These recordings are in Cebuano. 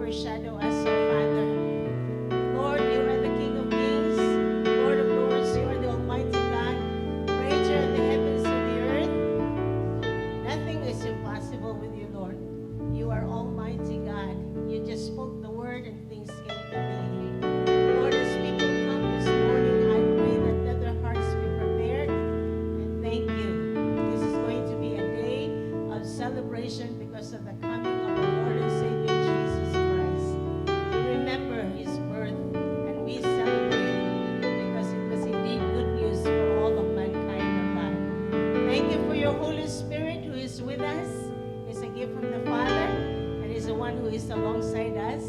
Overshadow us, O Father. Lord, you are the King of Kings, Lord of Lords. You are the Almighty God, creator of the heavens and the earth. Nothing is impossible with you, Lord. You are Almighty God. You just spoke the word and things came to be. Lord, as people come this morning, I pray that let their hearts be prepared. And thank you. This is going to be a day of celebration because of the coming of our Lord and Savior Jesus Christ. We remember his birth and we celebrate because it was indeed good news for all of mankind, O God. Thank you for your Holy Spirit who is with us. It's a gift from the Father and is the one who is alongside us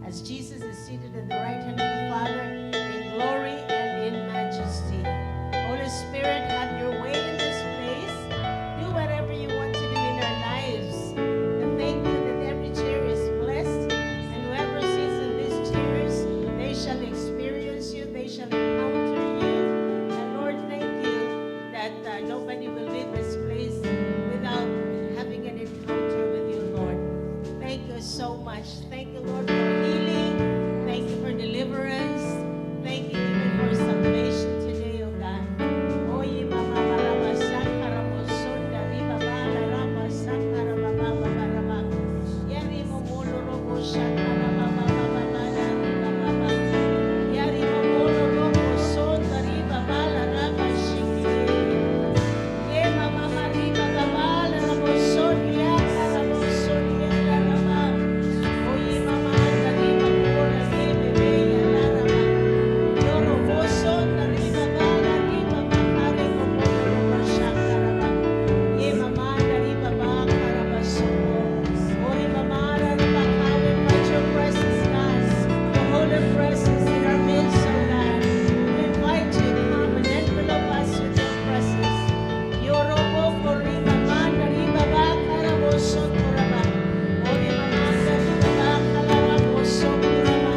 as Jesus is seated at the right hand of the Father in glory and in majesty. Holy Spirit, have your way in this place. Do whatever you want to do in our lives. And thank you that every chair is blessed, and whoever sits in these chairs, they shall experience you, they shall encounter you. And Lord, thank you that nobody will leave this place without having an encounter with you, Lord. Thank you so much. Thank you, Lord, for healing. Thank you for deliverance. Thank you even for salvation today, oh God. Oye, mama, baraba, sakara, bosonda, riba, bala, raba, sakara, baba, baba, raba. Yari, momolo, robo, shakara, baba, baba, bala, riba, baba. Yari, momolo, robo, sonda, riba, bala, raba, shiki. Ye, mama, mariba, baba, rabo, sonia, rabo, sonia, raba. Oye, mama, riba, pura, bebe, ya, la, raba. Yoro, boso, riba, bala, riba, bakare, momolo, robo, shakara, Ye, mama, riba, bakara, soko. Oye, mama, riba, we invite your presence, God. Your holy presence in our midst, oh God. We invite you to come and envelope us with your presence. Yorobo, korima, mana, riba, bakara, boso, koraba. Oye, mama, riba, bakara, boso, koraba.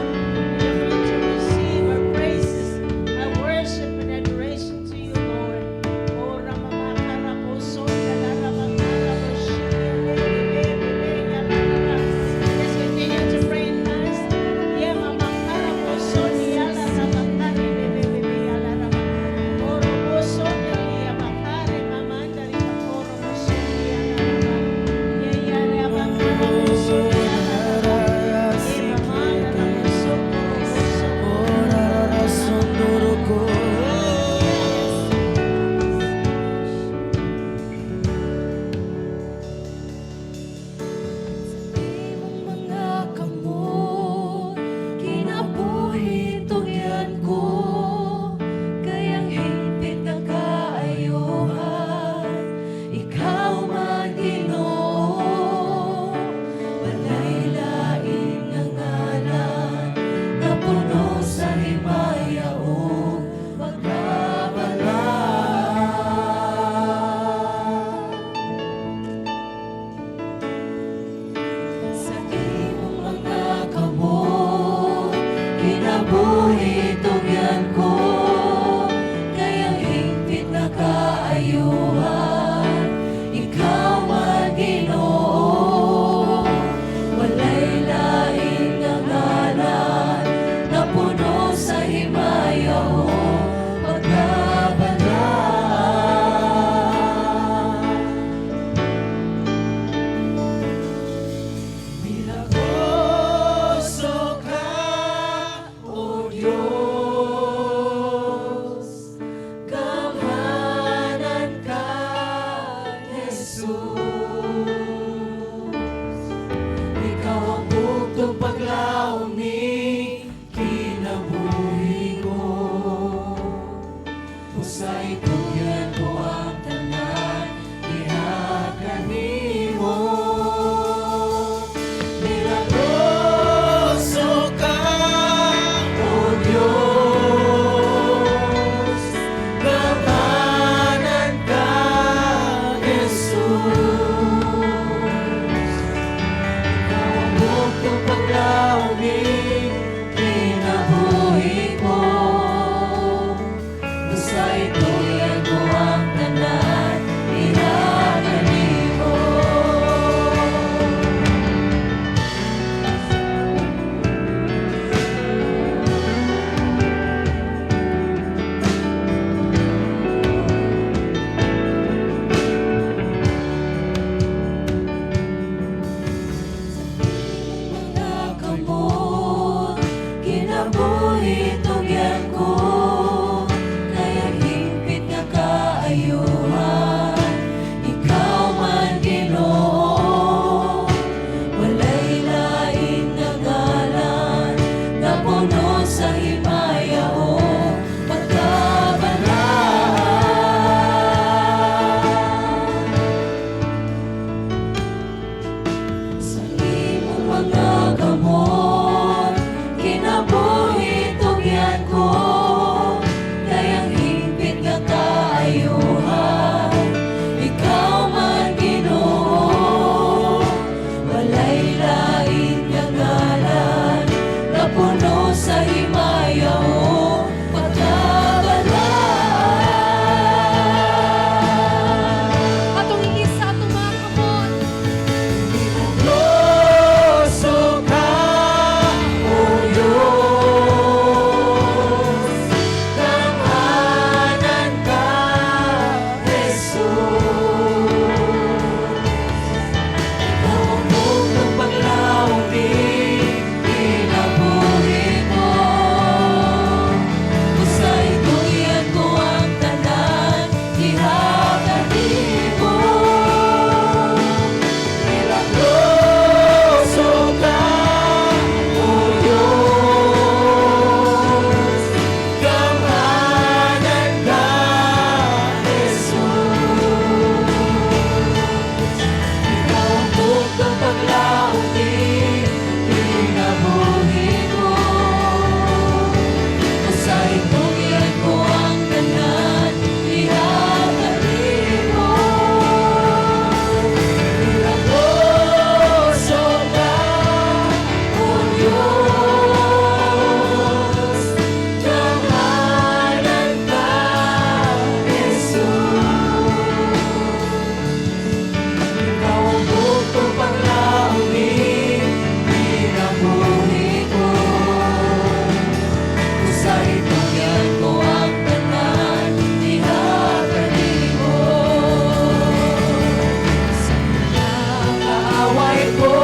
We are going to receive our praises, our worship and adoration to you, Lord. Oh, Ramamakara, boso, dalara, bakara, boshi, be, be, be, ya, la, la, la. Let's continue to pray in tongues. Yeah, mama, kara, boso, ya, la, la, bakare, be, be, be, be, ya, la, la, ba. Oro, boso, ya, bakare, mama, andari, bakoro, boso, ya, la, la, ba. Yeah, ya, la, bakara, boso, ya, la, la, ba. Yeah, mama, la, boso, koro, boso. Yes. Sa imong mga kamot, kinabuhi tugyan ko, kay ang hingpit nga kaayohan, ikaw man, Ginoo. Walay lain nga ngalan nga puno sa himaya ug pagkabalaan. Sa imong mga kamot, kinabuhi tugyan ko, kay ang hingpit nga kaayuhan, ikaw man, Ginoo. Walay lain nga ngalan nga puno sa himaya ug pagkabalaan. Milagroso ka, O Diyos. Kinabuhi tugyan ko kay ang hingpit nga kaayuhan. Ikaw man, Ginoo. Walay lain nga ngalan nga puno sa himaya o pagkabalaan. Sa imong mga kamot, kinabuhi tugyan ko kay ang hingpit nga kaayuhan. Ikaw man, Ginoo. Walay lain nga ngalan nga puno sa himaya o pagkabalaan. Atong iisa atong mga kamot. Milagroso ka, O Diyos. Gamhanan ka, Jesus. Ikaw ang buktong paglaom, kinabuhi ko. Sa itugyan ko ang tanan, ihatag nimo. Milagroso ka, O Diyos. Gamhanan ka, Jesus. Ikaw ang buktong paglaom, kinabuhi ko. Sa itugyan ko ang tanan, ihatag nimo. Milagroso ka, O Diyos. Gamhanan ka, Jesus. Ikaw ang buktong paglaom, kinabuhi ko. Sa itugyan ko ang tanan, ihatag nimo. Sa mga kaaway ko,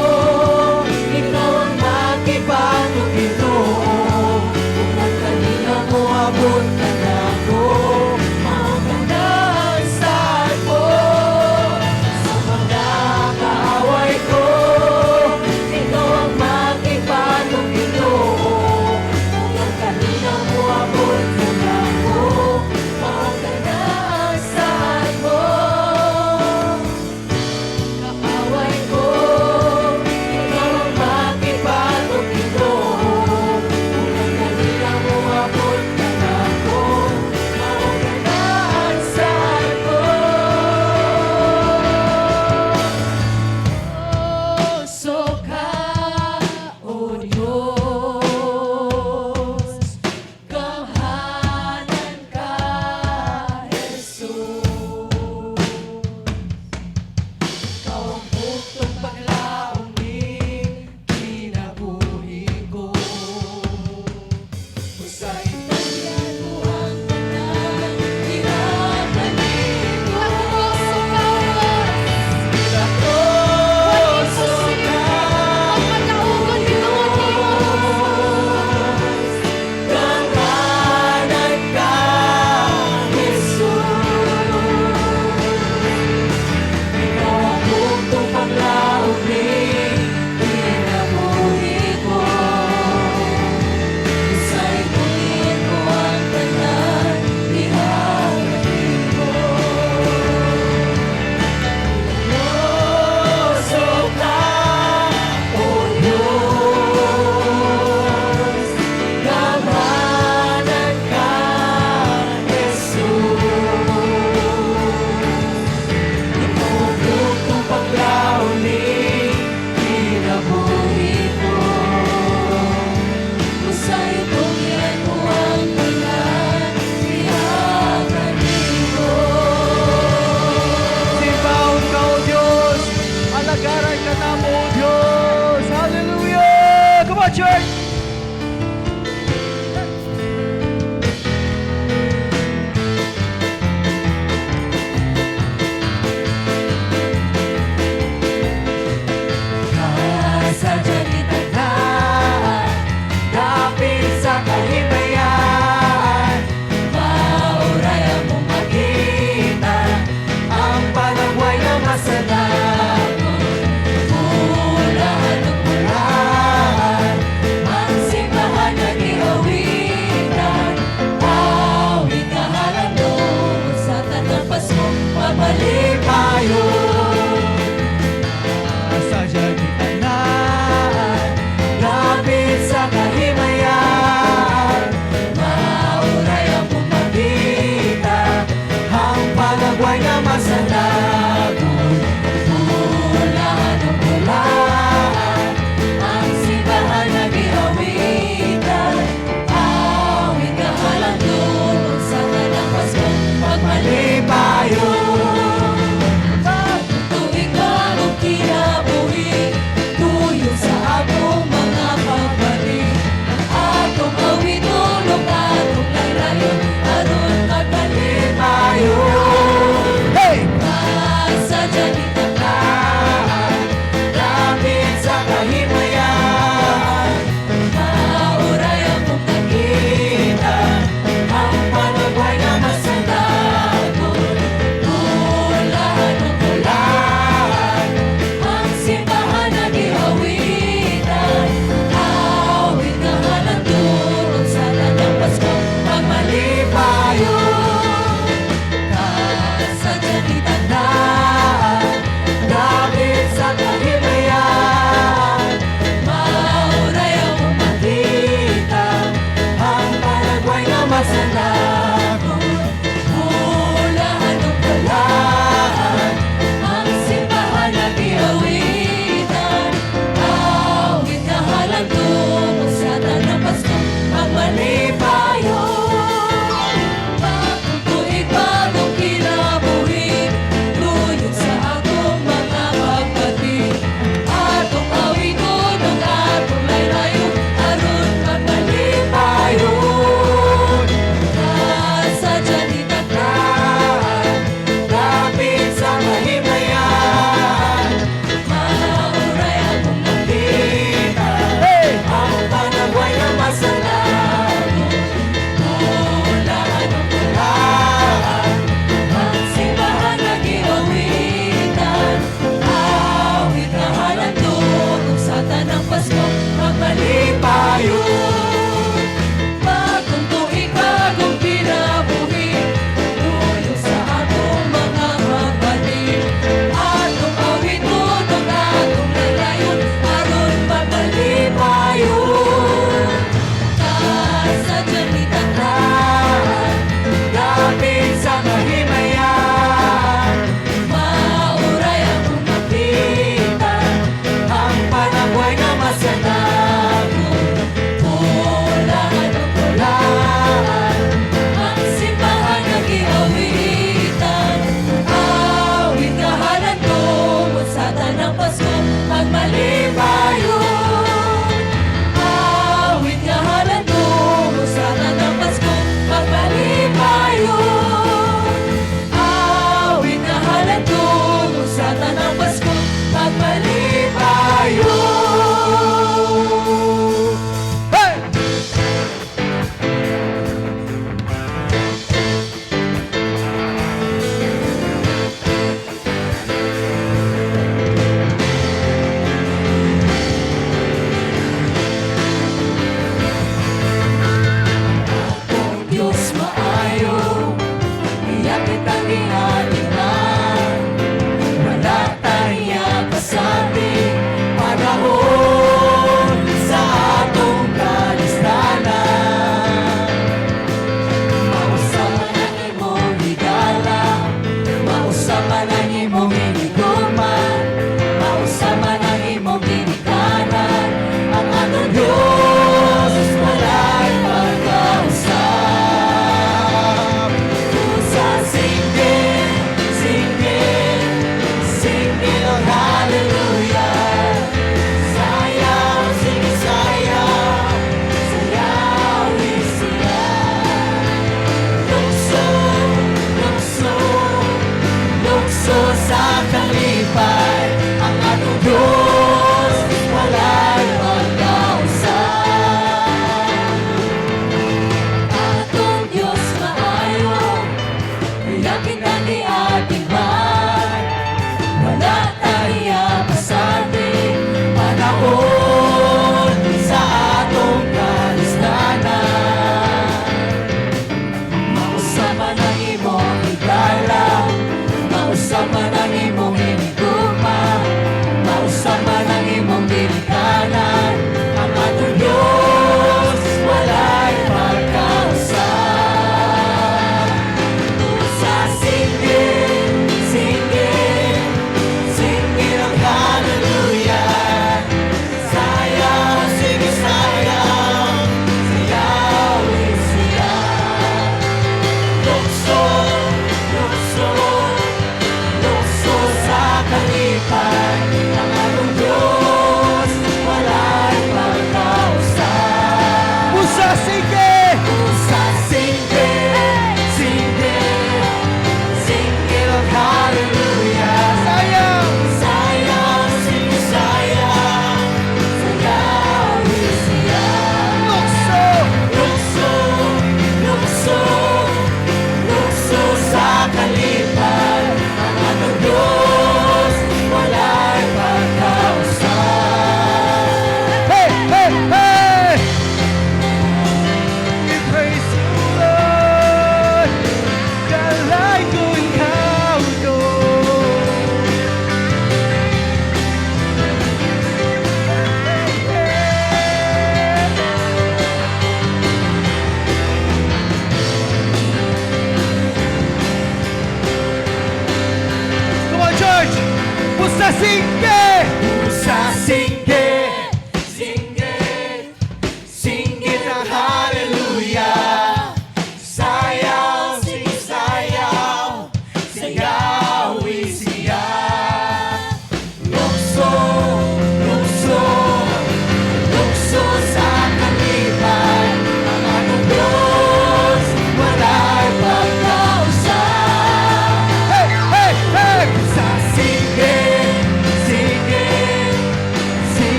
ikaw ang makibandog, Ginoo. Kung ang kanila mo abot ka nako, mao ka na ang saad mo. Sa mga kaaway ko, ikaw ang makibandog, Ginoo. Kung ang kanila mo abot ka nako, mao ka na ang saad mo. Kaaway ko, ikaw ang makibandog, Ginoo. Kung ang kanila mo abot ka nako, mao ka na ang saad mo. Milagroso ka, O Diyos. Gamhanan ka, Jesus. Ikaw ang buktong paglaom, kinabuhi ko. Sa itugyan ko ang tanan, ihatag nimo. Milagroso ka, O Diyos. Way imposible ang pagkaugon bitungod nimo. Gamhanan ka, Jesus. Ikaw ang buktong paglaom, kinabuhi ko. Sa itugyan ko ang tanan, ihatag nimo. Milagroso ka, O Diyos. Gamhanan ka, Jesus. Ikaw ang buktong paglaom, kinabuhi ko. Sa itugyan ko ang tanan, ihatag nimo. Simbahon ka, O Diyos! Alagaran ka namo, O Diyos! Hallelujah! Come on, church! Kasadya ni tanan, dapit sa kahimtang.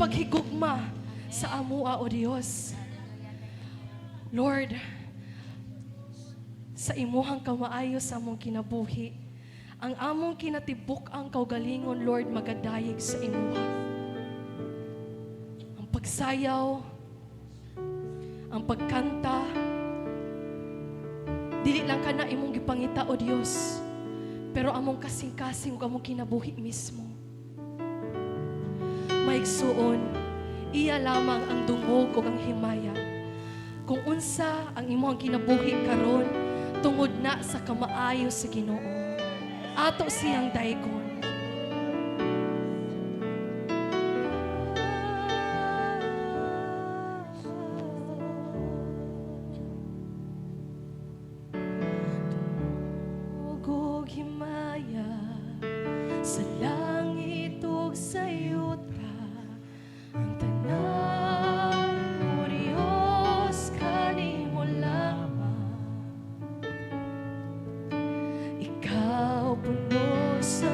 paghigugma sa amoa, O Dios. Lord, sa imuhang kamaayo sa among kinabuhi, ang among kinatibuk-ang kaugalingon, Lord, magadayeg sa imuha. Ang pagsayaw, ang pagkanta, dili lang kana imong gipangita, O Dios, pero among kasing-kasing ug among kinabuhi mismo. Maigsuon, iya lamang ang dungog ug ang himaya. Kung unsa ang imong kinabuhi karon tungod na sa kamaayo sa Ginoo. Ato siyang daygon. Dungog himaya sa langit ug sa yuta, ang tanan, O Dios, kanimo lamang. Ikaw puno sa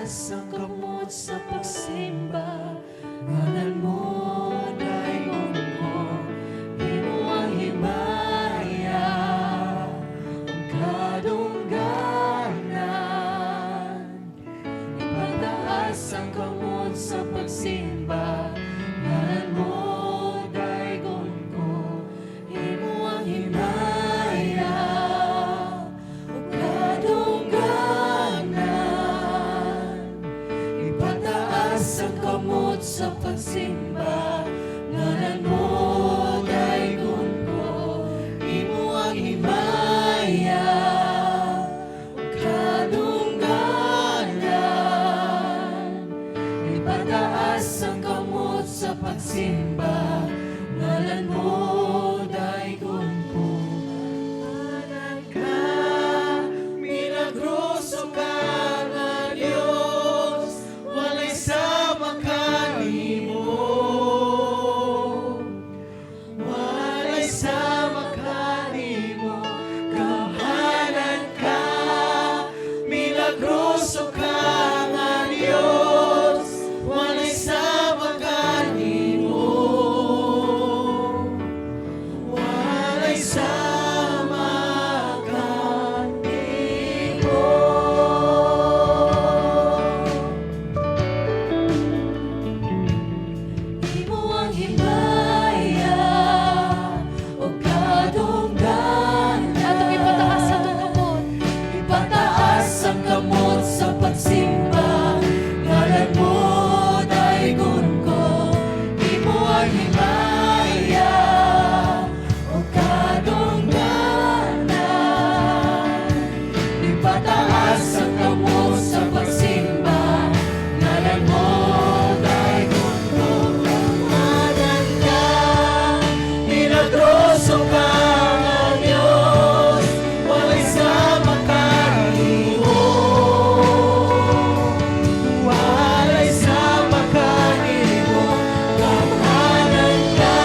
Ipataas ang kamot sa pagsimba, ngalan mo daygon ko, imo ang himaya ug kadungganan. Ipataas ang kamot sa pagsimba, ngalan mo daygon ko, imo ang himaya ug kadungganan. Ipataas ang kamot sa pagsimba, ngalan mo daygon ko, imo ang himaya ug kadungganan. Ipataas ang kamot sa pagsimba, ngalan mo daygon ko. Gamhanan ka, milagroso ka nga Diyos, walay sama kanimo. Walay sama kanimo, gamhanan ka, milagroso ka nga Diyos, walay sama kanimo. Walay sama kanimo. Imo ang himaya ug kadungganan. Atong ipataas sa atong kamot. Ipataas ang kamot sa pagsimba, ngalan mo daygon ko, imo ang himaya ug kadungganan. Ipataas ang kamot sa pagsimba, ngalan mo daygon ko. Gamhanan ka, milagroso ka nga Diyos, walay sama kanimo. Walay sama kanimo, gamhanan ka,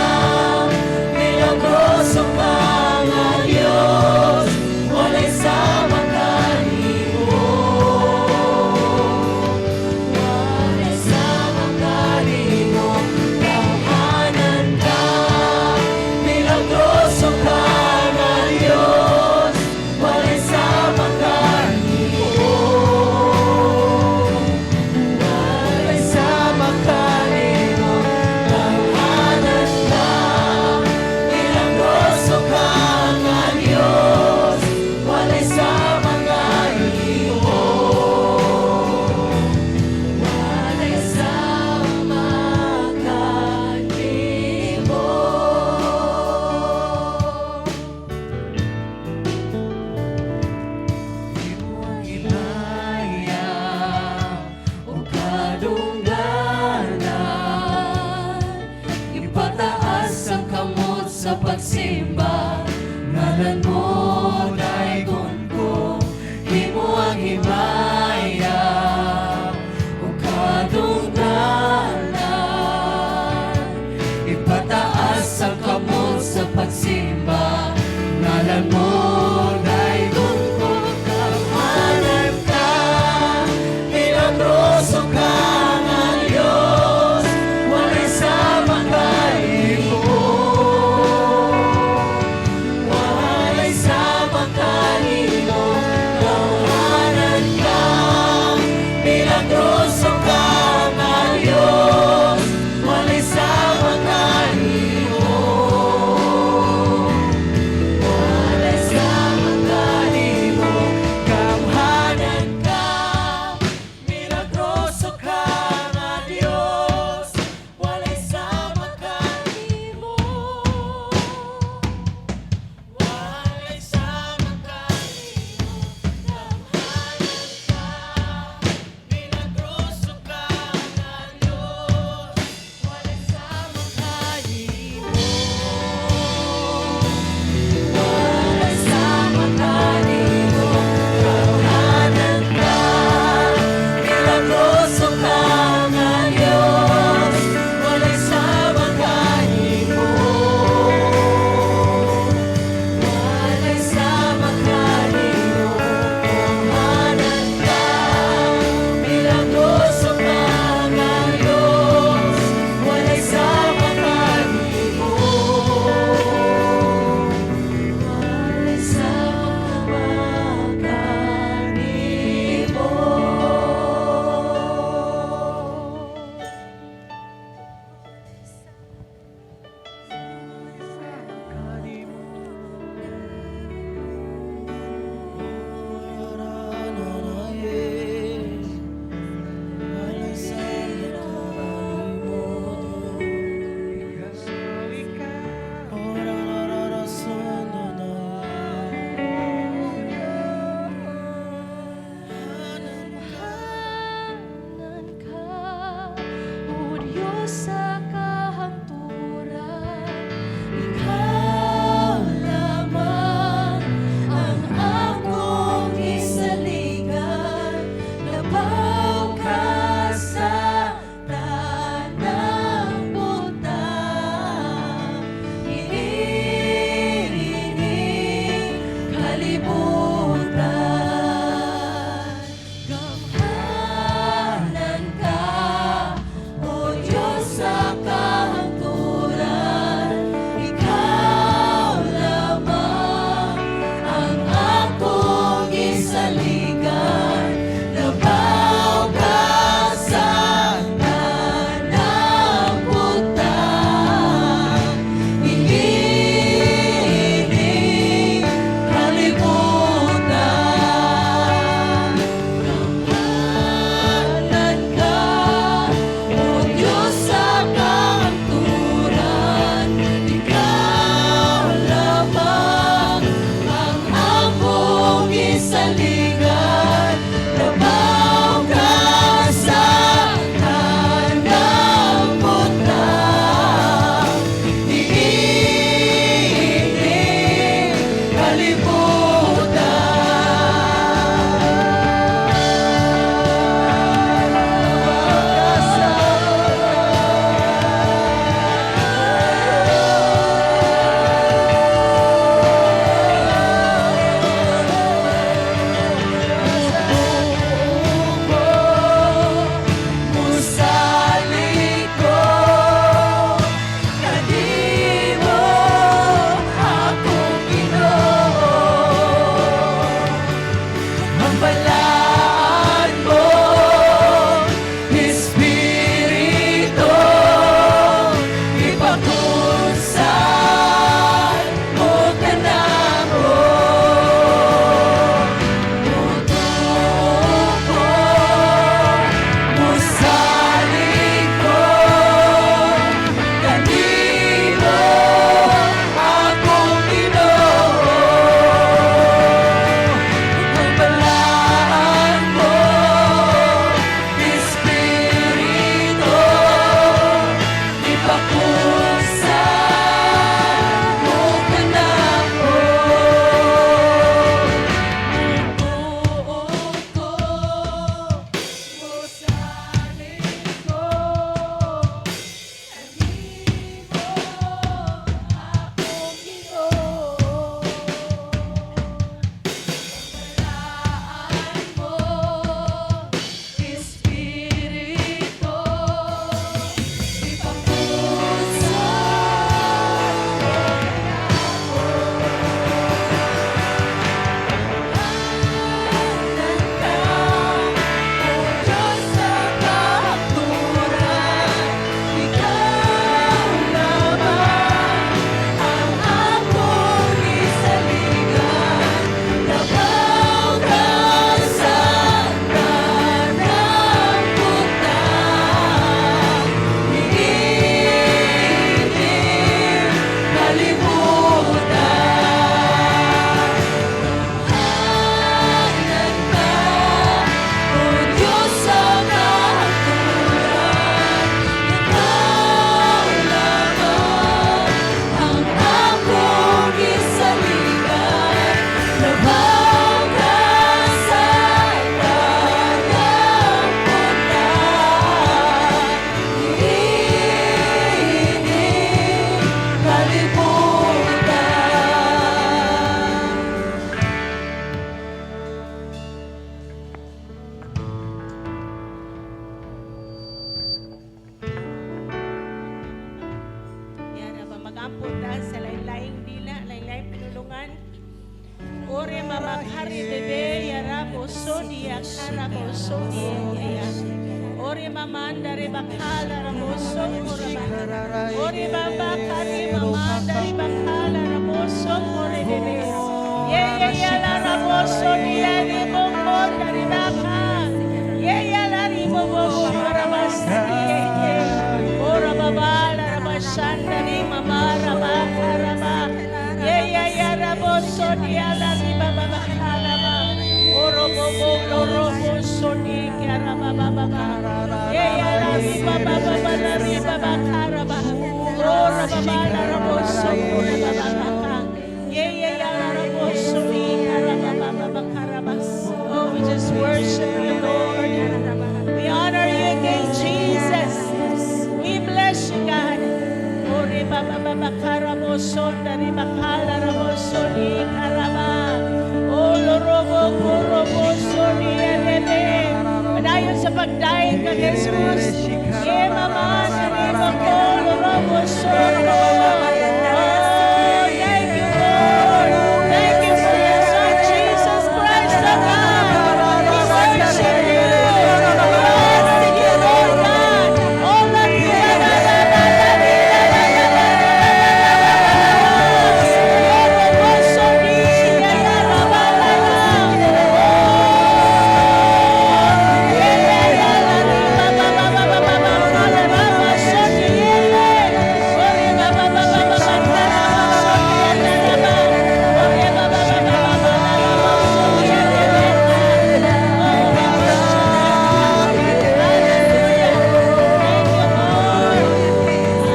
milagroso ka nga Diyos, walay sama kanimo. Walay sama kanimo, gamhanan ka, milagroso ka nga Diyos, walay sama kanimo. Walay sama kanimo, gamhanan ka, milagroso ka nga Diyos, walay sama kanimo. Walay sama kanimo. Imo ang himaya ug kadungganan. Ipataas ang kamot sa pagsimba, ngalan mo daygon ko, imo ang himaya ug kadungganan. Ipataas ang kamot sa pagsimba, ngalan mo daygon ko. Gamhanan ka, milagroso ka nga Diyos, walay sama kanimo. Walay sama kanimo, gamhanan ka, Magampo ta sa lain-laing dila, lain-laing pinulungan. Ore mamakhari bebe yarabo sodia karabo sodia. Ore mamanda re bakala rabo sokora. Ore baba kari mamanda re bakala rabo sokore bebe. Ye ye ya la rabo sodia re bokonda re baka. Ye ya la ri bobo rabasti ye ye. Ora baba la rabashanda re mama rabaka raba. Ye ya ya rabo sodia la ri baba bakala ba. Oro bobo loro soni kara baba baba. Ye ya la ri baba baba la ri baba kara ba. Ora baba la rabo sokora baba baka. Ye ya ya la rabo soni kara baba baba kara ba. Oh, we just worship you, Lord. We honor you, King Jesus. We bless you, God. Ore baba baba karabo sonda ri bakala rabo soni karaba. O lorobo korobo soni erebe. Padayon sa pagdayeg kang Jesus. Ye mama sani bako lorobo sono. Oh, thank you, Lord. Thank you for your Son, Jesus Christ, the God. We worship you. We honor you, Lord God. Oh, Lord, Thank you, Lord.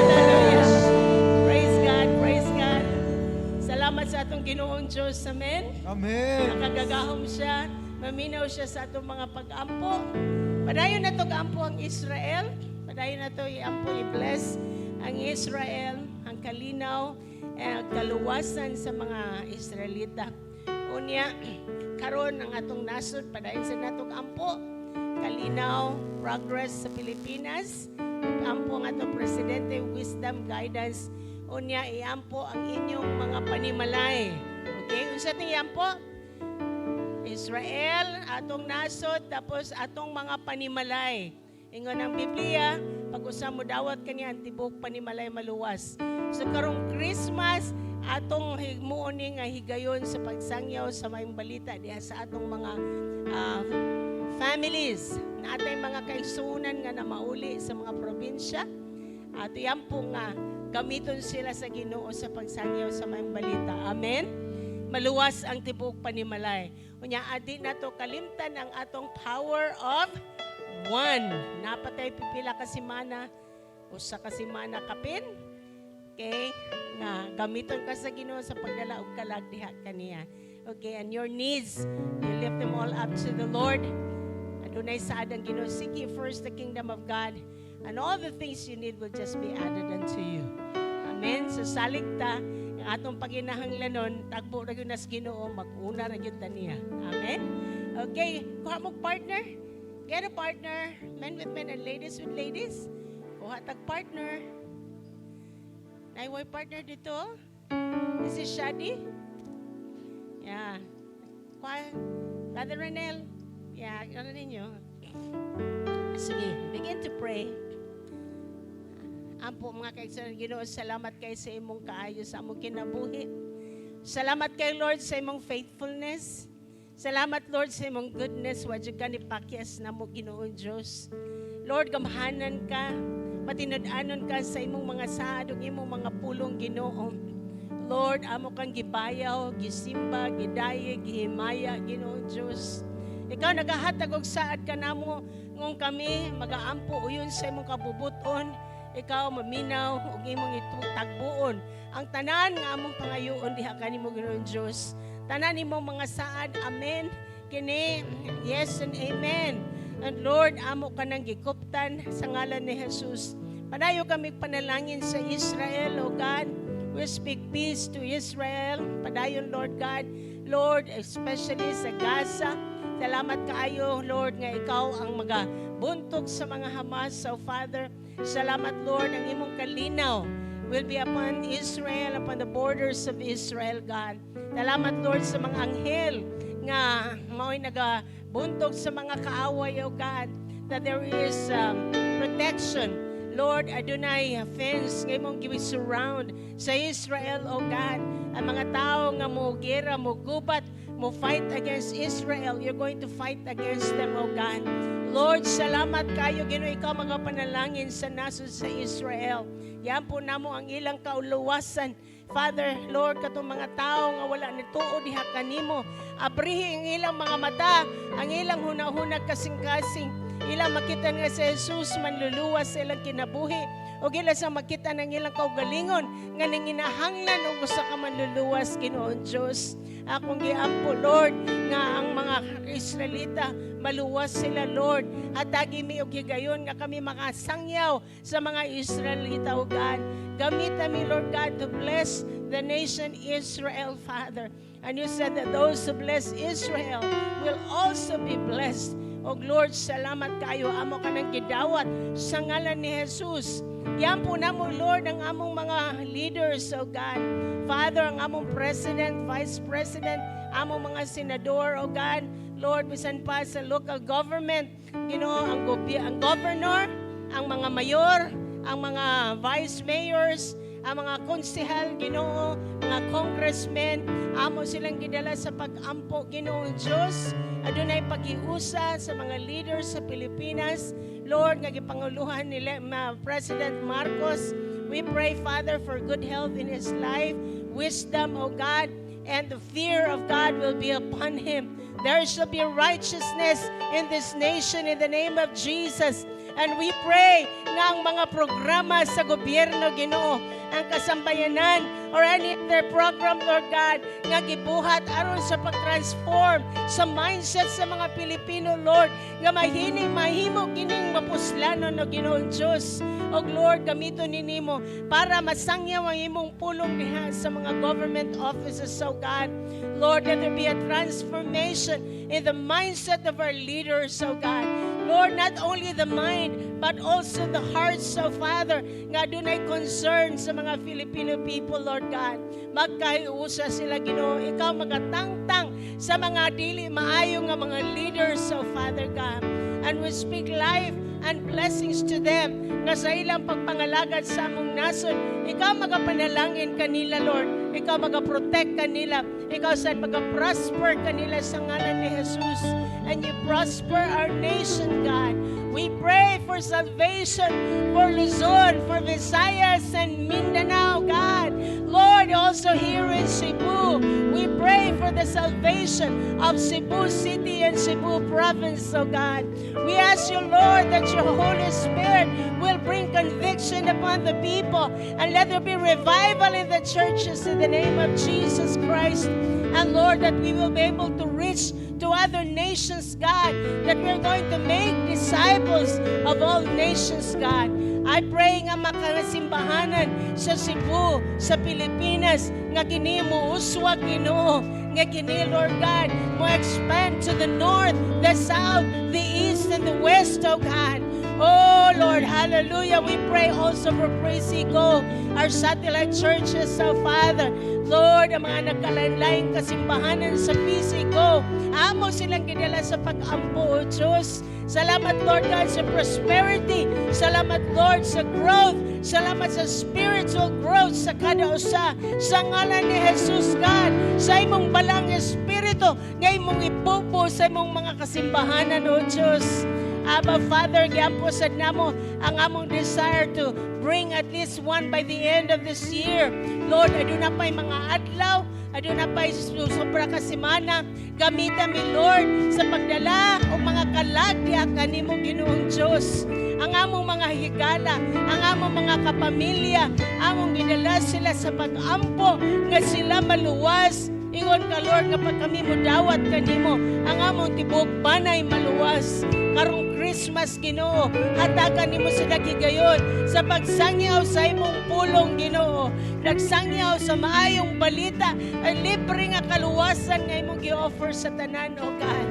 Hallelujah. Praise God, praise God. Salamat sa atong Ginoong Diyos. Amen. Amen. Nakagagahom siya, maminaw siya sa atong mga pag-ampo. Padayon na to ampo ang Israel. Padayon na to iampo, i-bless ang Israel, ang kalinaw, eh, kaluwasan sa mga Israelita. Unya, karon ang atong nasod, padayon sa natong ampo, kalinaw, progress sa Pilipinas. Ampo ang atong presidente, wisdom, guidance. Unya, iampo ang inyong mga panimalay. Okay? Unsa ting iampo? Israel, atong nasod, tapos atong mga panimalay. Ingon ang Biblia, pag usa mo dawat kaniya, ang tibuok panimalay maluwas. So karong Christmas, atong himuon ni nga higayon sa pagsangyaw sa maayong balita diha sa atong mga families na atay mga kaigsuonan nga namauli sa mga probinsya. At yan po nga gamiton sila sa Ginoo sa pagsangyaw sa maayong balita. Amen. Maluwas ang tibuok panimalay. Unya, adi nato kalimtan ang atong power of one. Napatay pipila ka semana, usa ka semana kapin. Okay? Nga gamiton ka sa Ginoo sa pagdala og kalag diha kaniya. Okay, and your needs, you lift them all up to the Lord. Adunay saad ang Ginoo. Seek ye first the kingdom of God, and all the things you need will just be added unto you. Amen. So salig ta, ang atong paginahanglanon, tagbo ra gyud nas Ginoo, mag-una ra gyud ta niya. Amen. Okay, kuha mo partner. Get a partner, men with men and ladies with ladies. Kuha tag partner. Naay partner dito? This is Shadi. Yeah. Kuha, Brother Renel. Yeah, ano ninyo? Sige, begin to pray. Ampo, mga kaigsuonan, Ginoo, salamat kay sa imong kaayo sa among kinabuhi. Salamat kay Lord sa imong faithfulness. Salamat, Lord, sa imong goodness. Wa jud ka ni pakyas namo, Ginoong Dios. Lord, gamhanan ka. Matinud-anon ka sa imong mga saad ug imong mga pulong, Ginoo. Lord, amo kang gibayaw, gisimba, gidayeg, gihimaya, Ginoong Dios. Ikaw nagahatag og saad kanamo ngung kami magaampo uyon sa imong kabubuton. Ikaw maminaw ug imong tagbuon ang tanan nga among pangayoon diha kanimo, Ginoong Dios. Tanan imong mga saad, amen. Kini, yes and amen. And Lord, amo ka nang gikuptan sa ngalan ni Jesus. Padayo kami panalangin sa Israel, O God. We speak peace to Israel. Padayon, Lord God. Lord, especially sa Gaza. Salamat kaayo, Lord, nga ikaw ang magabuntog sa mga Hamas. So, Father, salamat, Lord, ang imong kalinaw. will be upon Israel, upon the borders of Israel, God. Salamat, Lord, sa mga anghel nga mao'y nagabuntog sa mga kaaway, O God, that there is protection. Lord, adunay fence nga imong surround sa Israel, O God. Ang mga tao nga mo gera, mo gubat, mo fight against Israel, you're going to fight against them, O God. Lord, salamat kayo, Ginoo, ikaw mga panalangin sa nasod sa Israel. Giampo namo ang ilang kauluwasan. Father, Lord, katong mga tao nga wala nituo diha kanimo, abrihi ang ilang mga mata, ang ilang hunahuna, kasing-kasing. Ilang makita nga si Jesus manluluwas sa ilang kinabuhi. O ila sa makita ng ilang kaugalingon nga nanginahanglan og usa ka manluluwas, Ginoong Dios. Akong giampo, Lord, nga ang mga Israelita maluwas sila, Lord. Hatagi mi og higayon nga kami makasangyaw sa mga Israelita, O God. Gamita mi, Lord God, to bless the nation Israel, Father. And you said that those who bless Israel will also be blessed. O Lord, salamat kayo. Amo ka ng gidawat sa ngalan ni Jesus. Giampo namo, Lord, ang among mga leaders, O God. Father, ang among President, Vice President, among mga senador, O God. Lord, bisan pa sa local government, Ginoo, ang governor, ang mga mayor, ang mga vice mayors, ang mga konsehal, Ginoo, mga congressmen, amo silang gidala sa pag-ampo, Ginoong Diyos. Adunay pag-iusa sa mga leaders sa Pilipinas. Lord, nga gipanguluhan ni President Marcos. We pray, Father, for good health in his life, wisdom, O God, and the fear of God will be upon him. There shall be righteousness in this nation in the name of Jesus. And we pray nga ang mga programa sa gobyerno, Ginoo, ang kasambayanan or any other program, Lord God, nga gibuhat aron sa pag-transform sa mindset sa mga Pilipino, Lord, nga mahini mahimo kining mapuslanon no Ginoong Diyos. O Lord, gamiton nimo para masangyaw ang imong pulong diha sa mga government offices, O God. Lord, let there be a transformation in the mindset of our leaders, O God. Lord, not only the mind, but also the hearts, O Father, nga dunay concern sa mga Filipino people, Lord God. Magkahiusa sila, Ginoo. Ikaw magatangtang sa mga dili maayo nga mga leaders, O Father God. And we speak life and blessings to them nga sa ilang pagpangalagad sa among nasod, ikaw magapanalangin kanila, Lord. Ikaw magaprotect kanila. Ikaw sad magaprosper kanila sa ngalan ni Jesus. And you prosper our nation, God. We pray for salvation for Luzon, for Visayas and Mindanao, God. Lord, also here in Cebu, we pray for the salvation of Cebu City and Cebu Province, oh God. We ask you, Lord, that your Holy Spirit will bring conviction upon the people and let there be revival in the churches in the name of Jesus Christ. And Lord, that we will be able to reach to other nations, God, that we're going to make disciples of all nations, God. I pray nga makasimbahanan sa Cebu, sa Pilipinas, nga kini mo uswag, Ginoo, nga kini, Lord God, mo expand to the north, the south, the east, and the west, oh God. Oh Lord, hallelujah. We pray also for Praise Go, our satellite churches, oh Father. Lord, ang mga nagkalain-laing kasimbahanan sa PCGO, amo silang gidala sa pag-ampo, O Diyos. Salamat, Lord God, sa prosperity. Salamat, Lord, sa growth. Salamat sa spiritual growth sa kada usa. Sa ngalan ni Jesus, God, sa imong balaang espiritu, nga imong ipupo sa imong mga kasimbahanan, O Diyos. Abba Father, giampo sad namo ang among desire to bring at least one by the end of this year. Lord, aduna pa'y mga adlaw, aduna pa'y sobra ka semana. Gamita mi, Lord, sa pagdala og mga kalag diha kanimo, Ginoong Dios. Ang among mga higala, ang among mga kapamilya, among gidala sila sa pag-ampo nga sila maluwas. Ingon ka, Lord, nga pag kami mo dawat kanimo, ang among tibuok banay maluwas. Karong Christmas, Ginoo, hatagan nimo sila higayon sa pagsangyaw sa imong pulong, Ginoo. Nagsangyaw sa maayong balita, ay libre nga kaluwasan nga imong gi-offer sa tanan, O God.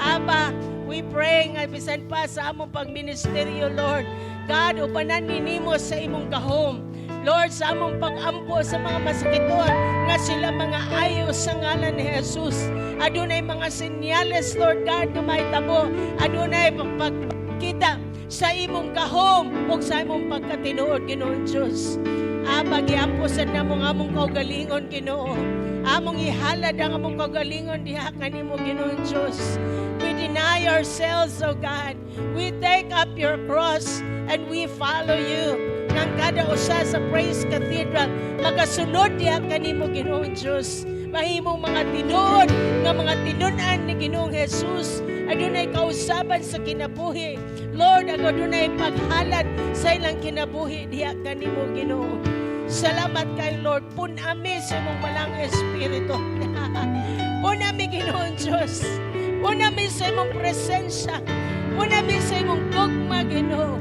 Aba, we pray nga bisan pa sa among pagministeryo, Lord. God, upanan nimo sa imong gahom. Lord, sa among pag-ampo sa mga masakiton, nga sila mga ayo sa ngalan ni Jesus. Adunay mga senyales, Lord God, nga mahitabo. Adunay pagpakita sa imong gahom ug sa imong pagkatinuod, Ginoong Diyos. Ama, giampo sad namo ang among kaugalingon, Ginoo. Among ihalad ang among kaugalingon diha kanimo, Ginoong Diyos. We deny ourselves, O God. We take up your cross and we follow you. Nang kada usa sa Praise Cathedral, magasunod diha kanimo, Ginoong Diyos. Mahimong mga tinuod nga mga tinun-an ni Ginoong Jesus. Adunay kausaban sa kinabuhi. Lord, ang adunay paghalad sa ilang kinabuhi diha kanimo, Ginoo. Salamat kay Lord. Pun-ami sa imong Balaang Espiritu. Pun-ami, Ginoong Diyos. Pun-ami sa imong presensya. Pun-ami sa imong gugma, Ginoo.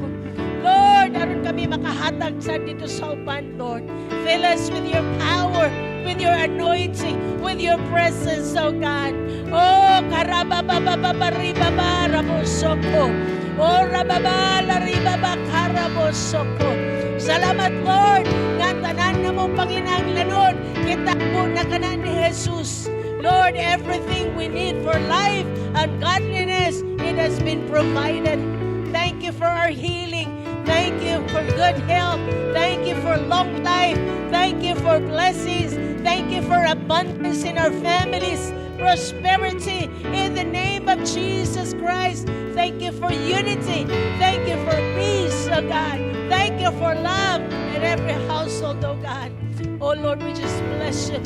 Lord, aron kami makahatag sa dito sa uban, Lord. Fill us with your power, with your anointing, with your presence, oh God. Oh, karababababaribabarabosoko. Oh, rababalariba karabosoko. Salamat, Lord, nga ang tanan na mong panginahanglanon, gitabo na kana ni Jesus. Lord, everything we need for life and godliness, it has been provided. Thank you for our healing. Thank you for good health. Thank you for long life. Thank you for blessings. Thank you for abundance in our families, prosperity in the name of Jesus Christ. Thank you for unity. Thank you for peace, oh God. Thank you for love in every household, oh God. Oh Lord, we just bless you.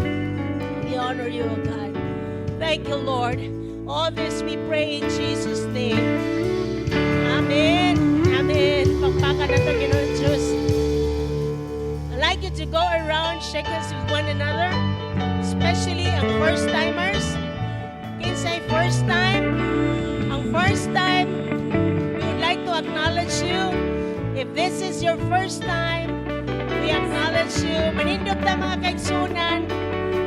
We honor you, oh God. Thank you, Lord. All this we pray in Jesus' name. Amen. Amen. Pakpakan nato Ginoong Diyos. I'd like you to go around, shake hands with one another, especially ang first-timers. Kinsay first time, ang first time, we would like to acknowledge you. If this is your first time, we acknowledge you. Manindog ta, mga kaigsunan.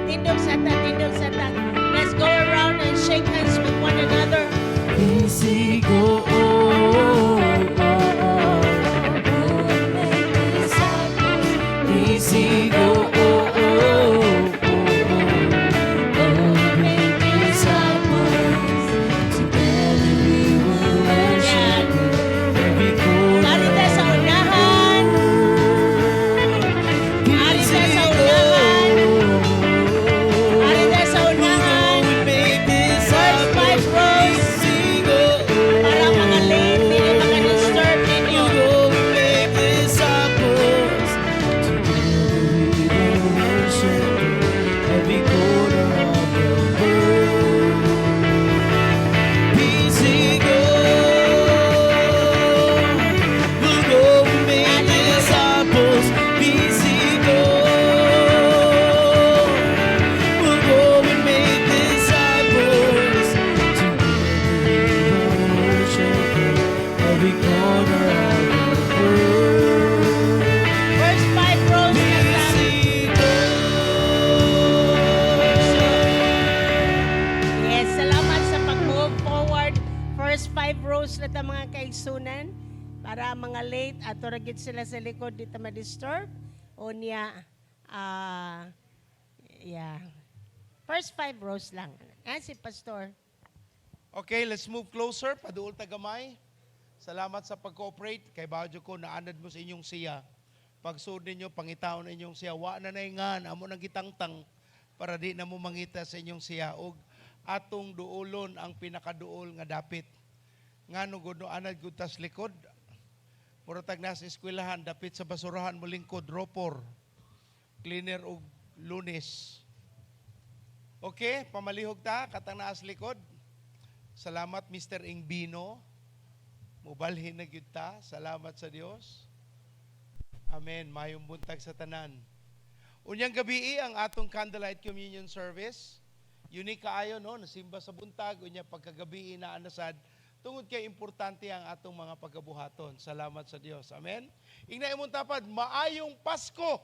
Tindog sa ta, tindog sa ta. Let's go around and shake hands with one another. Isigo, oh. Make disciples. Isigo, oh. Make disciples. Together we will worship every corner. Arita sa unahan. Arita sa unahan. Arita sa unahan. First five rows. Para mga late, hindi maka-disturb ninyo. Make disciples. Together we will worship every corner of the world. Peace go. We'll go and make disciples. Peace go. We'll go and make disciples. Together we will worship every corner of the world. First five rows na lang. Peace go. Yes, salamat sa pag-move forward. First five rows na ta, mga kaigsunan. Para mga late, ato ra gid sila sa likod, di ta ma-disturb. O niya, yeah. First five rows lang. Ah, si Pastor. Okay, let's move closer. Paduol ta gamay. Salamat sa pag-cooperate. Kay badyo ko naanad mo sa inyong siya. Pagsuod ninyo, pangitaon inyong siya. Wa na naingan, amo nang gitangtang para di na mo mangita sa inyong siya. Og atong duolon ang pinakaduol nga dapit. Ngano gud no anad gud tas likod. Mura tag nasa eskwelahan, dapit sa basurahan mo lingkod, ropor. Cleaner og Lunes. Okay, pamalihog ta, katang naas likod. Salamat, Mr. Ingbino. Mubalhin na gyud ta. Salamat sa Dios. Amen. Mayong buntag sa tanan. Unyang gabi ang atong candlelight communion service. Unique kaayo, no, nasimba sa buntag unya pagkagabi na anasad tungod kay importante ang atong mga pagabuhaton. Salamat sa Dios. Amen. Ingna imong tapad, maayong Pasko.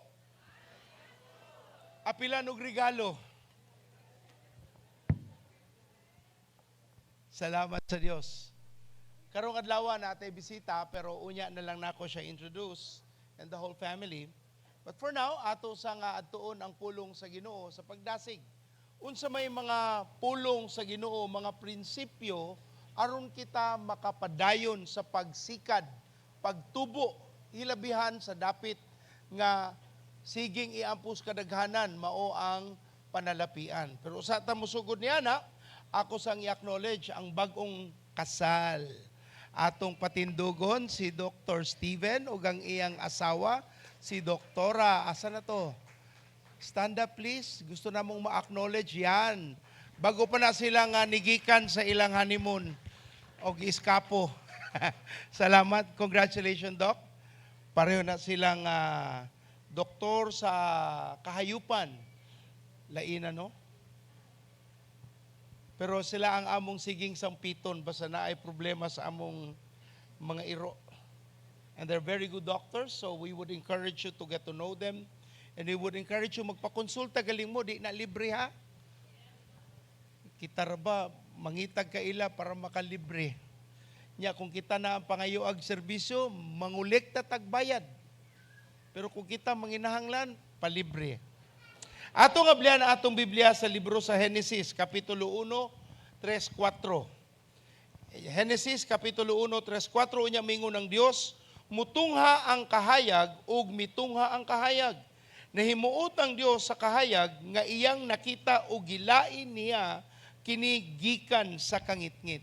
Apilan og regalo. Salamat sa Dios. Karong adlaw natay bisita, pero unya na lang nako siya introduce and the whole family. But for now, ato sa nga adtuon ang pulong sa Ginoo sa pagdasig. Unsa may mga pulong sa Ginoo, mga prinsipyo aron kita makapadayon sa pagsikad, pagtubo, hilabihan sa dapit nga siging iampos kadaghanan, mao ang panalapian. Pero usa ta mosugod niya na, ako sang i-acknowledge ang bagong kasal. Atong patindugon si Dr. Steven ug ang iyang asawa si Doktora. Asa na to? Stand up, please. Gusto namong ma-acknowledge yan. Bago pa na sila nga nigikan sa ilang honeymoon og iskapo. Salamat. Congratulations, Doc. Pareho na silang doktor sa kahayupan. Laina, no? Pero sila ang among siging sampiton basta naay problema sa among mga iro. And they're very good doctors, so we would encourage you to get to know them. And we would encourage you magpakonsulta galing mo, di na libre ha. Kita ra ba, mangitag ka ila para makalibre. Nya kung kita na ang pangayoag serbisyo, mangolekta tag bayad. Pero kung kita manginahanglan, palibre. Ato nga ablihan ang atong Biblia sa libro sa Genesis, Kapitulo 1, 3, 4. Genesis, Kapitulo 1, 3, 4, unya mingon ng Dios, "Mutungha ang kahayag ug mitungha ang kahayag. Nahimuot ang Dios sa kahayag nga iyang nakita ug gilain niya kini gikan sa kangitngit."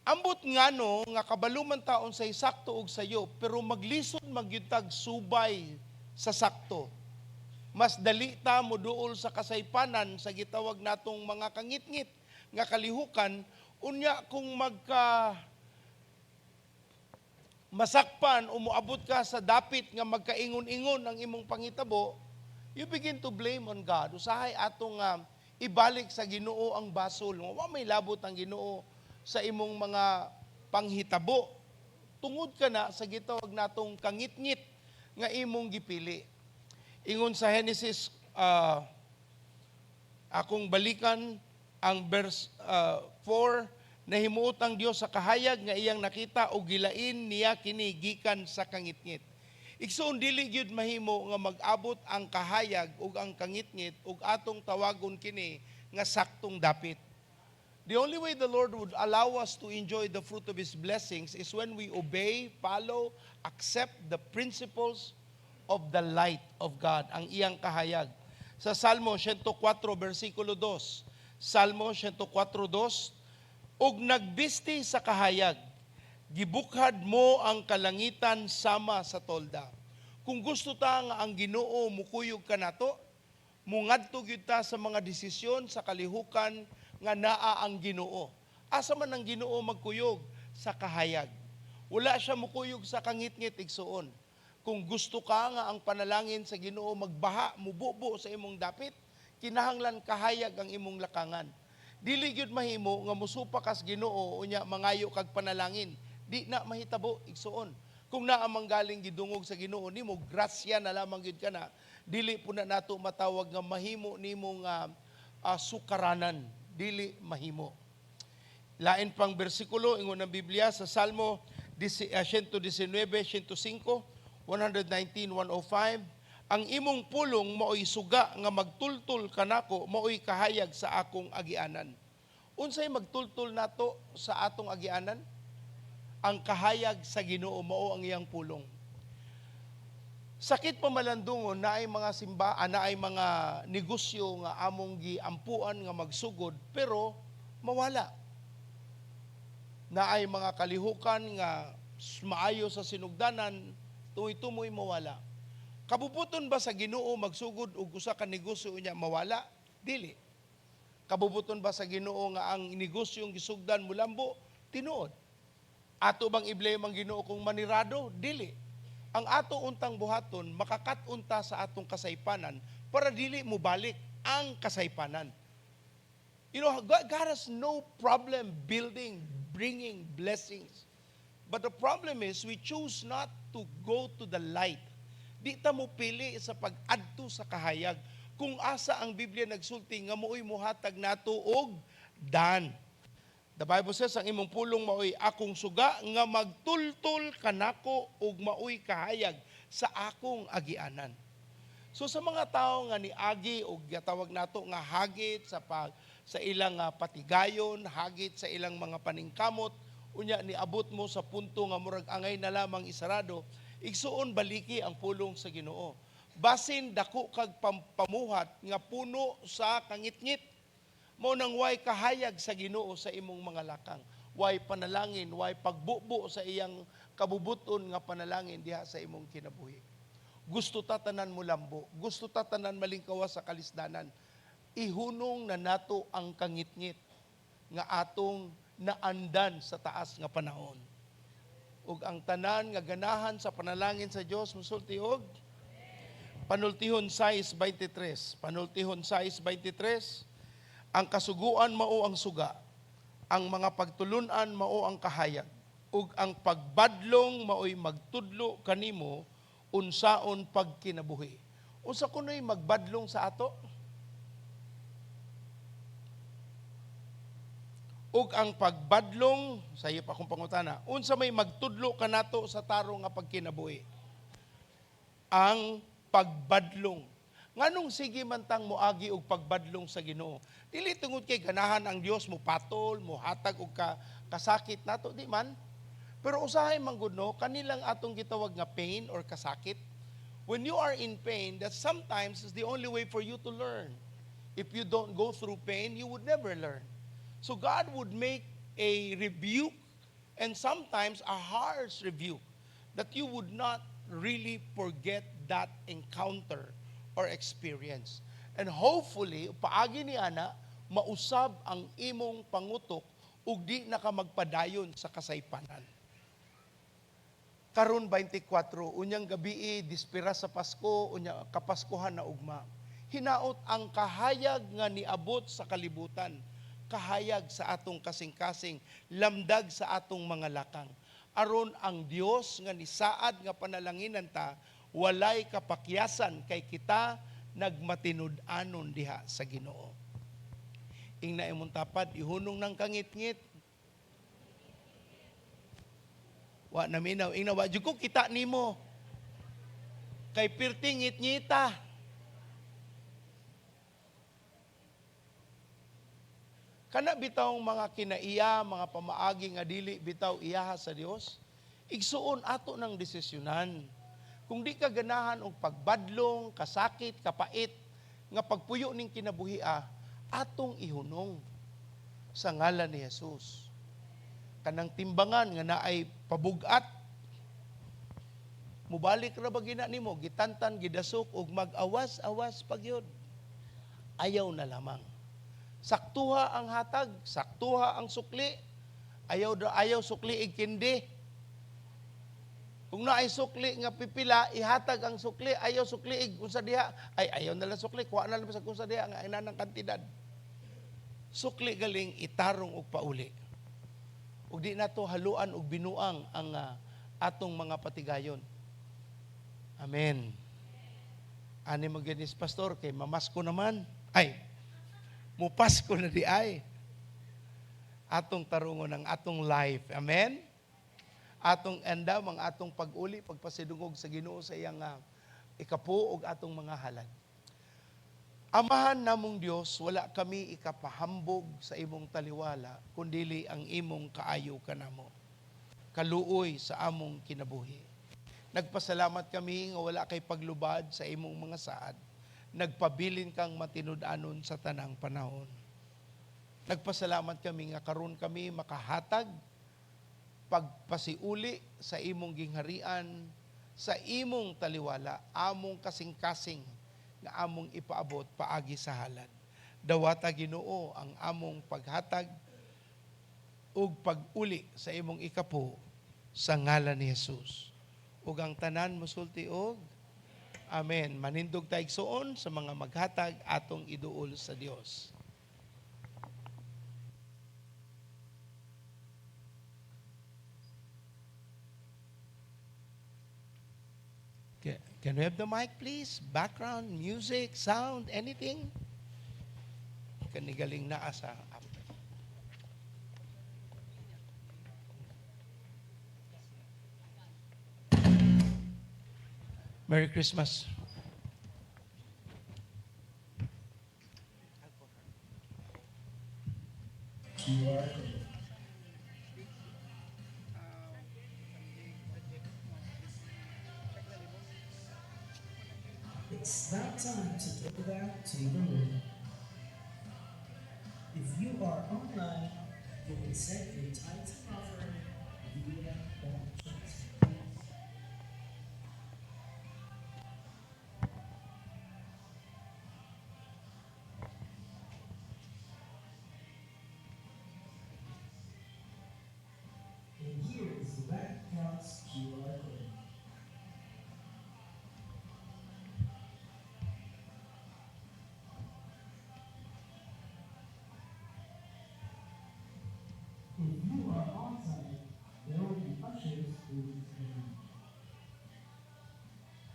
Ambot ngano nga kabalo man ta unsay sakto og sayo, pero maglisod magyud tag subay sa sakto. Mas dali ta moduol sa kasaypanan, sa gitawag natong mga kangitngit nga kalihukan. Unya kung magka masakpan o moabot ka sa dapit nga magkaingon-ingon ang imong pangitabo, you begin to blame on God. Usahay atong ibalik sa Ginoo ang basol. Wa may labot ang Ginoo sa imong mga panghitabo. Tungod ka na sa gitawag natong kangitngit nga imong gipili. Ingon sa Genesis, akong balikan ang verse 4, nahimuot ang Dios sa kahayag nga iyang nakita ug gilain niya kini gikan sa kangitngit. Igsoon, dili gyud mahimo nga mag-abot ang kahayag ug ang kangitngit ug atong tawagon kini nga saktong dapit. The only way the Lord would allow us to enjoy the fruit of His blessings is when we obey, follow, accept the principles of the light of God, ang iyang kahayag. Sa Salmo 104, versikulo 2, Salmo 104:2, "Ug nagbisti sa kahayag, gibukhad mo ang kalangitan sama sa tolda." Kung gusto ta nga ang Ginoo mukuyog kanato, mungadto gyud ta sa mga desisyon sa kalihukan nga naa ang Ginoo. Asa man ang Ginoo magkuyog? Sa kahayag. Wala siya mukuyog sa kangitngit, igsuon. Kung gusto ka nga ang panalangin sa Ginoo magbaha, mububo sa imong dapit, kinahanglan kahayag ang imong lakangan. Dili gyud mahimo nga musupak kas Ginoo unya mangayo kag panalangin. Di na mahitabo, igsuon. Kung naa mang galing gidungog sa Ginoo nimo, grasya na lamang gyud kana. Dili po na nato matawag nga mahimo nimo nga sukaranan. Dili mahimo. Lain pang bersikulo, ingon ng Biblia sa Salmo 119, 105, 119, 105, "Ang imong pulong maoy suga nga magtultol kanako, maoy kahayag sa akong agianan." Unsay magtultol nato sa atong agianan? Ang kahayag sa Ginoo, mao ang iyang pulong. Sakit pamalandungon naay mga simba, naay mga negosyo nga among giampuan nga magsugod pero mawala. Naay mga kalihukan nga maayo sa sinugdanan, tumoy-tumoy mawala. Kabubuton ba sa Ginoo magsugod og usa ka negosyo unya mawala? Dili. Kabubuton ba sa Ginoo nga ang negosyong gisugdan mulambo? Tinuod. Ato bang i-blame ang Ginoo kung manirado? Dili. Ang ato untang buhaton, makakat-on ta sa atong kasaypanan para dili mobalik ang kasaypanan. God has no problem building, bringing blessings. But the problem is we choose not to go to the light. Di ta mo pili sa pag-adto sa kahayag. Kung asa ang Biblia nagsulti nga mooy muhatag nato og dan. The Bible says, ang imong pulong maoy akong suga nga magtultol kanako ug maoy kahayag sa akong agianan. So sa mga tao nga niagi og gatawag nato nga hagit sa ilang patigayon, hagit sa ilang mga paningkamot, unya niabot mo sa punto nga murag angay na lamang isarado, igsuon, baliki ang pulong sa Ginoo. Basin dako kag pamuhat nga puno sa kangitngit, mao nang way kahayag sa Ginoo sa imong mga lakang. Way panalangin, way pagbubo sa iyang kabubuton nga panalangin diha sa imong kinabuhi. Gusto ta tanan mo lambo, gusto ta tanan malingkawas sa kalisdanan. Ihunong na nato ang kangitngit nga atong naandan sa taas nga panahon. Ug ang tanan nga ganahan sa panalangin sa Dios musulti og Panultihon 6:23. Panultihon 6:23. Ang kasuguan mao ang suga, ang mga pagtulunan mao ang kahayag, ug ang pagbadlong maoy magtudlo kanimo unsaon pagkinabuhi. Unsa kuno'y magbadlong sa ato? Ug ang pagbadlong, sa iyo pa akong pangutana, unsa may magtudlo kanato sa tarong nga pagkinabuhi? Ang pagbadlong. Nganong sige man tang moagi og pagbadlong sa Ginoo? Dili tungod kay ganahan ang Dios mo patol, mo hatag og kasakit nato, di man. Pero usahay man gud, no, kanilang atong gitawag nga pain or kasakit. When you are in pain, that sometimes is the only way for you to learn. If you don't go through pain, you would never learn. So God would make a rebuke, and sometimes a harsh rebuke, that you would not really forget that encounter or experience. And hopefully, paagi ni ana, mausab ang imong pangutok ug di na ka magpadayon sa kasaypanan. Karon 24, unyang gabii, dispira sa Pasko, unya Kapaskuhan na ugma. Hinaot ang kahayag nga niabot sa kalibutan, kahayag sa atong kasing-kasing, lamdag sa atong mga lakang. Aron ang Dios nga nisaad nga panalanginan ta, walay kapakyasan kay kita nagmatinud-anon diha sa Ginoo. Ingna imong tapad, ihunong ng kangitngit. Wa na minaw, ingna wa jud ko kita nimo. Kay pirti ngit-ngita. Kana bitawng mga kinaiya, mga pamaagi nga dili bitaw iyaha sa Dios, igsuon ato ng desisyonan. Kung di ka ganahan og pagbadlong, kasakit, kapait, nga pagpuyo ning kinabuhia, atong ihunong sa ngalan ni Jesus. Kanang timbangan nga naay pabugat, mubalik ra ba gina nimo, gitantan, gidasok, og mag-awas-awas pagyud. Ayaw na lamang. Saktuha ang hatag, saktuha ang sukli. Ayaw ayaw sukli igkindi. Kung naay sukli nga pipila, ihatag ang sukli, ayaw sukli ig unsa diha, ay ayaw na lang sukli, kuha na lang sa unsa diha nga ina ng kantidad. Sukli galing itarong og pauli. Ug di nato haluan og binuang ang atong mga patigayon. Amen. Ani mo ginis pastor kay mamasko naman. Ay, mupasko na di ay. Atong tarungon ang atong life. Amen. Atong andam ang atong pag-uli, pagpasidungog sa Ginoo sa iyang ikapo ug atong mga halad. Amahan namong Dios, wala kami ikapahambog sa imong taliwala, kundili ang imong kaayo kanamo. Kaluoy sa among kinabuhi. Nagpasalamat kami nga wala kay paglubad sa imong mga saad. Nagpabilin kang matinud-anon sa tanang panahon. Nagpasalamat kami nga karon kami makahatag pagpasiuli sa imong gingharian, sa imong taliwala, among kasing-kasing nga among ipaabot paagi sa halad. Dawata Ginoo ang among paghatag ug pag-uli sa imong ikapo sa ngalan ni Jesus. Ug ang tanan mosulti og Amen. Manindog ta, igsuon, sa mga maghatag atong iduol sa Dios. Can we have the mic, please? Background, music, sound, anything? Kanigaling naa sa app. Merry Christmas. It's now time to go back to the room. If you are online, you can send your tithes and offering via bank transfer. And here is the bank account's QR code. If you are on site, there will be ushers who will serve.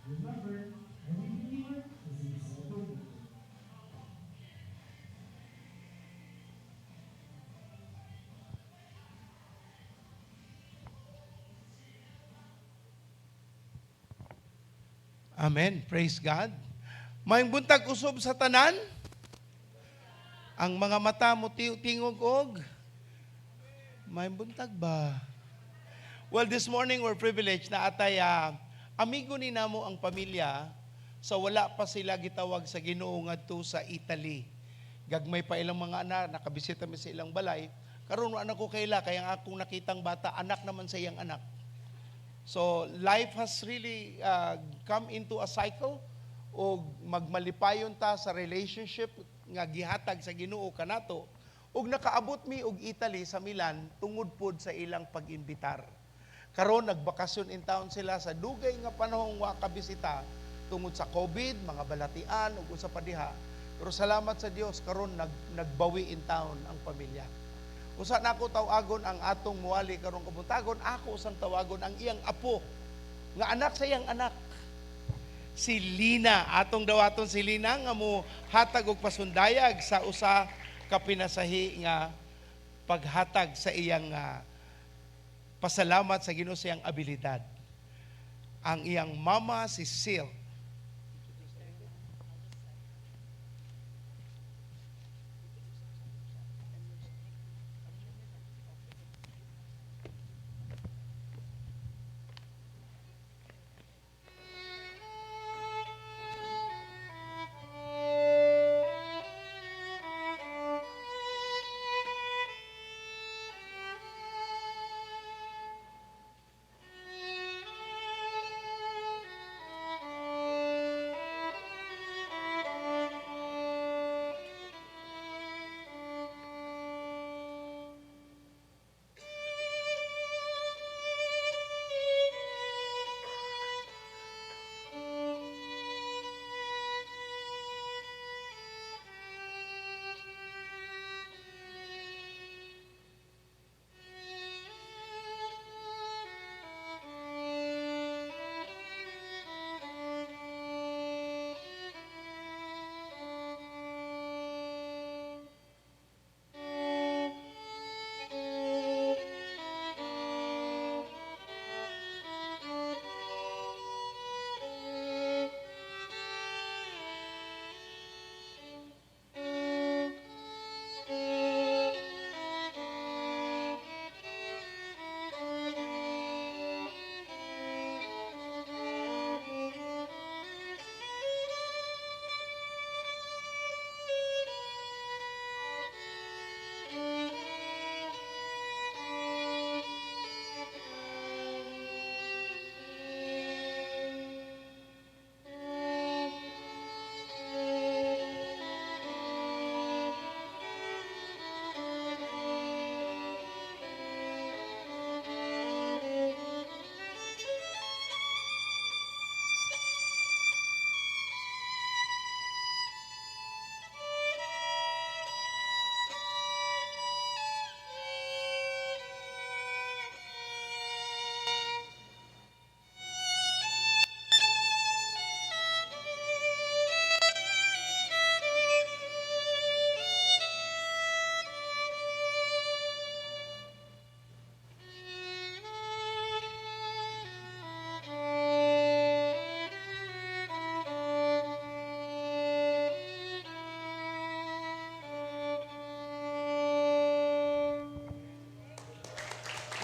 Remember, every believer is a disciple maker. Amen. Praise God. Maayong buntag usob sa tanan. Ang mga mata mo tingog og. Maayong buntag ba? Well, this morning we're privileged na atay amigo ni namo ang pamilya sa wala pa sila gitawag sa Ginoo ngadto sa Italy. Gagmay pa ilang mga anak, nakabisita mi sa ilang balay. Karon wa na ko kaila kay ang akong nakitang bata anak naman sa iyang anak. So life has really come into a cycle og magmalipayon ta sa relationship nga gihatag sa Ginoo kanato ug nakaabot mi og Italy sa Milan tungod pod sa ilang pag-imbitar. Karon nagbakasyon in town sila sa dugay nga panahong wa kabisita tungod sa COVID, mga balatian ug usa pa diha. Pero salamat sa Dios karon nagbawi in town ang pamilya. Usa nako tawagon ang atong muwali karong kabuntagon, ako usang tawagon ang iyang apo nga anak sa iyang anak. Si Lina, atong dawaton si Lina nga mo hatag og pasundayag sa usa ka pinasahi nga paghatag sa iyang pasalamat sa Ginoo sa iyang abilidad. Ang iyang mama si Sil.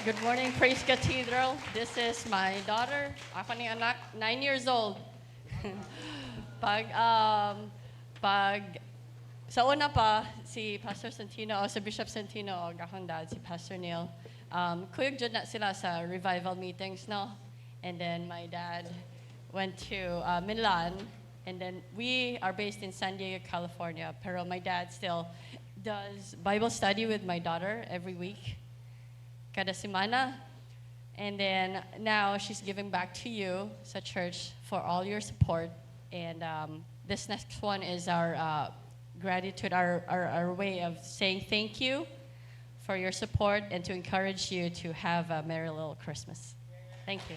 Good morning, Praise Cathedral. This is my daughter, ako ni anak, 9 years old. Pag sa una pa, si Pastor Santino o si Bishop Santino o akong dad, si Pastor Neil, kuyog jud na sila sa revival meetings, no? And then my dad went to Milan, and then we are based in San Diego, California, pero my dad still does Bible study with my daughter every week, kada semana. And then now she's giving back to you sa church for all your support. And this next one is our gratitude, our way of saying thank you for your support and to encourage you to have a merry little Christmas. Thank you.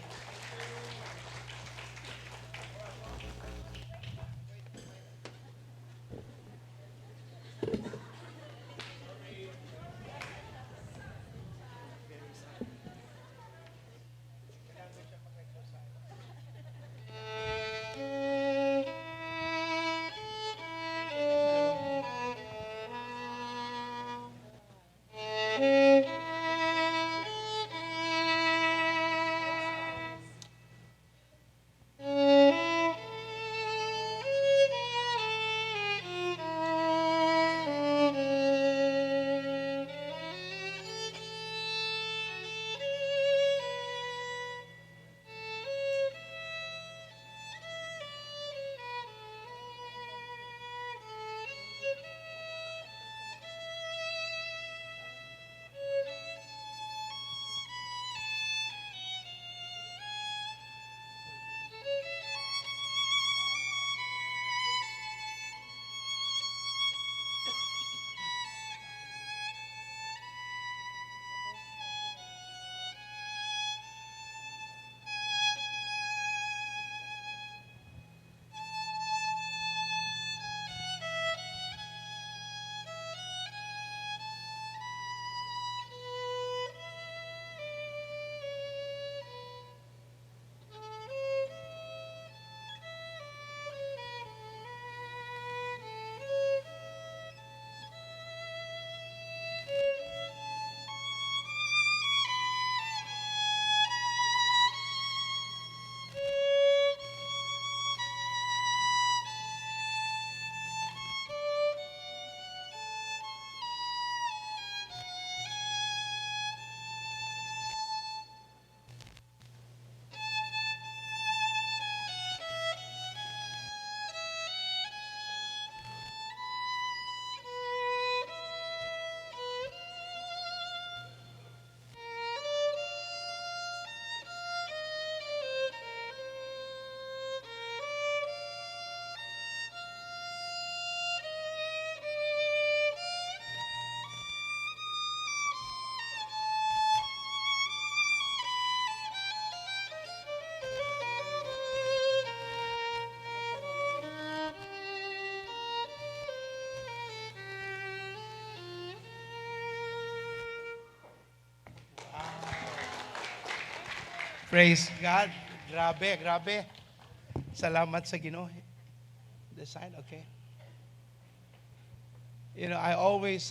Praise God. Grabe, grabe. Salamat sa Ginoo. The sign, okay. I always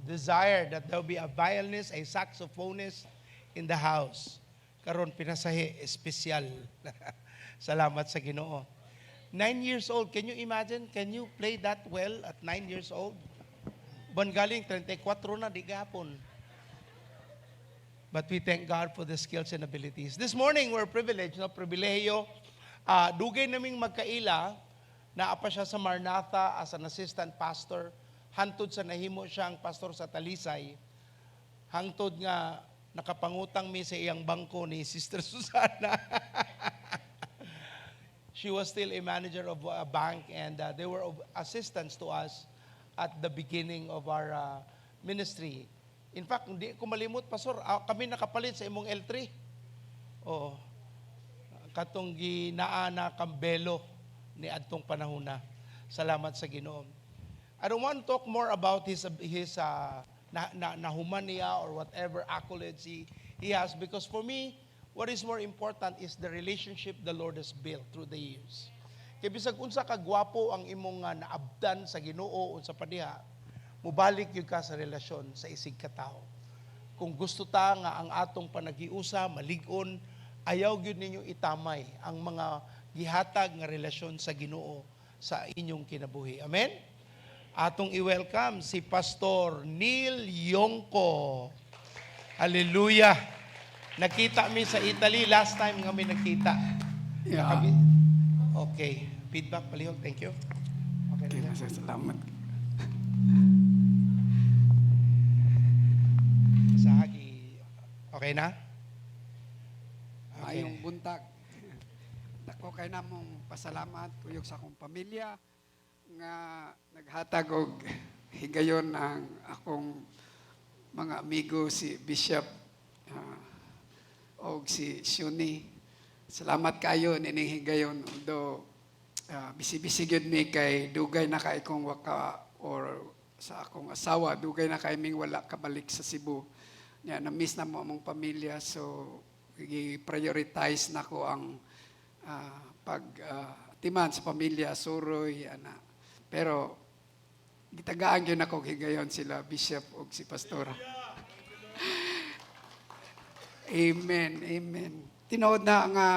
desire that there will be a violinist, a saxophonist in the house. Karon pinasahi, espesyal. Salamat sa Ginoo. 9 years old, can you imagine? Can you play that well at 9 years old? Ban galing, 34 na, di gapon. But we thank God for the skills and abilities. This morning, we're privileged, no? Pribilehiyo. Dugay naming magkaila, naa pa siya sa Maranatha as an assistant pastor. Hantod sa nahimo siyang pastor sa Talisay. Hangtod nga nakapangutang mi sa iyang bangko ni Sister Susana. She was still a manager of a bank and they were of assistance to us at the beginning of our ministry. In fact, hindi ko malimot, Pastor, kami nakapalit sa imong L3. Oo. Katong ginaa na kambelo ni adtong panahon na. Salamat sa Ginoo. I don't want to talk more about his na, nahuman niya or whatever accolades he has because for me, what is more important is the relationship the Lord has built through the years. Kay bisag unsa ka gwapo ang imong naabdan sa Ginoo, unsa pa diha, mubalik gyud ka sa relasyon sa isig ka tawo. Kung gusto ta nga ang atong panagiusa malig-on, ayaw gyud ninyo itamay ang mga gihatag nga relasyon sa Ginoo sa inyong kinabuhi. Amen? Atong i-welcome si Pastor Neil Yongco. Hallelujah. Nakita mi sa Italy last time nga mi nagkita. Yeah. Okay. Feedback palihog. Thank you. Okay. Okay, Pastor, salamat. Sahagi. Okay na? Okay. Maayong buntag. Dako kay namong pasalamat kuyog sa akong pamilya nga naghatag og higayon ang akong mga amigo, si Bishop og si Shuni. Salamat kayo nining higayon, although busy-busy gyud mi kay dugay na kay kong waka or sa akong asawa, dugay na kay ming wala kabalik sa Cebu. Nya na-miss na mo among pamilya, so gi-prioritize na ko ang pag timan sa pamilya, suroy ana. Pero gitagaan gyud nako higayon sila Bishop ug si Pastora. Amen. Amen. Tinuod na nga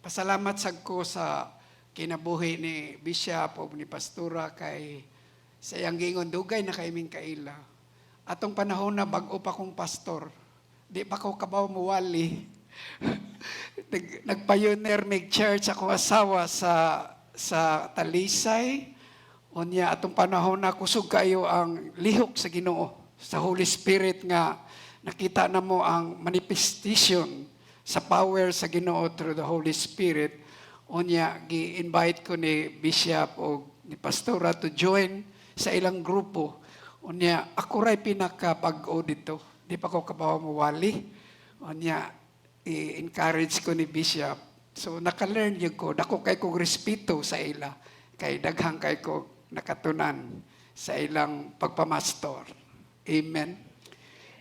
pasalamat sad ko sa kinabuhi ni Bishop o ni Pastora kay sa iyang giingon, dugay na kay ming kaila. Atong panahon na bag-o pa kong pastor. Di pa ko kabaw muwali. Nagpioneer mig church ako asawa sa Talisay. Unya atong panahon na kusog kayo ang lihok sa Ginoo sa Holy Spirit nga nakita na mo ang manifestation sa power sa Ginoo through the Holy Spirit. Unya gi-invite ko ni Bishop o ni Pastora to join sa ilang grupo. Unya ako ray pinakabag-o dito. Di pa ko kabaw mawali. Unya i-encourage ko ni Bishop. So naka-learn yun ko. Dako kay kong respeto sa ila. Kay daghang kay ko nakatunan sa ilang pagpamastor. Amen.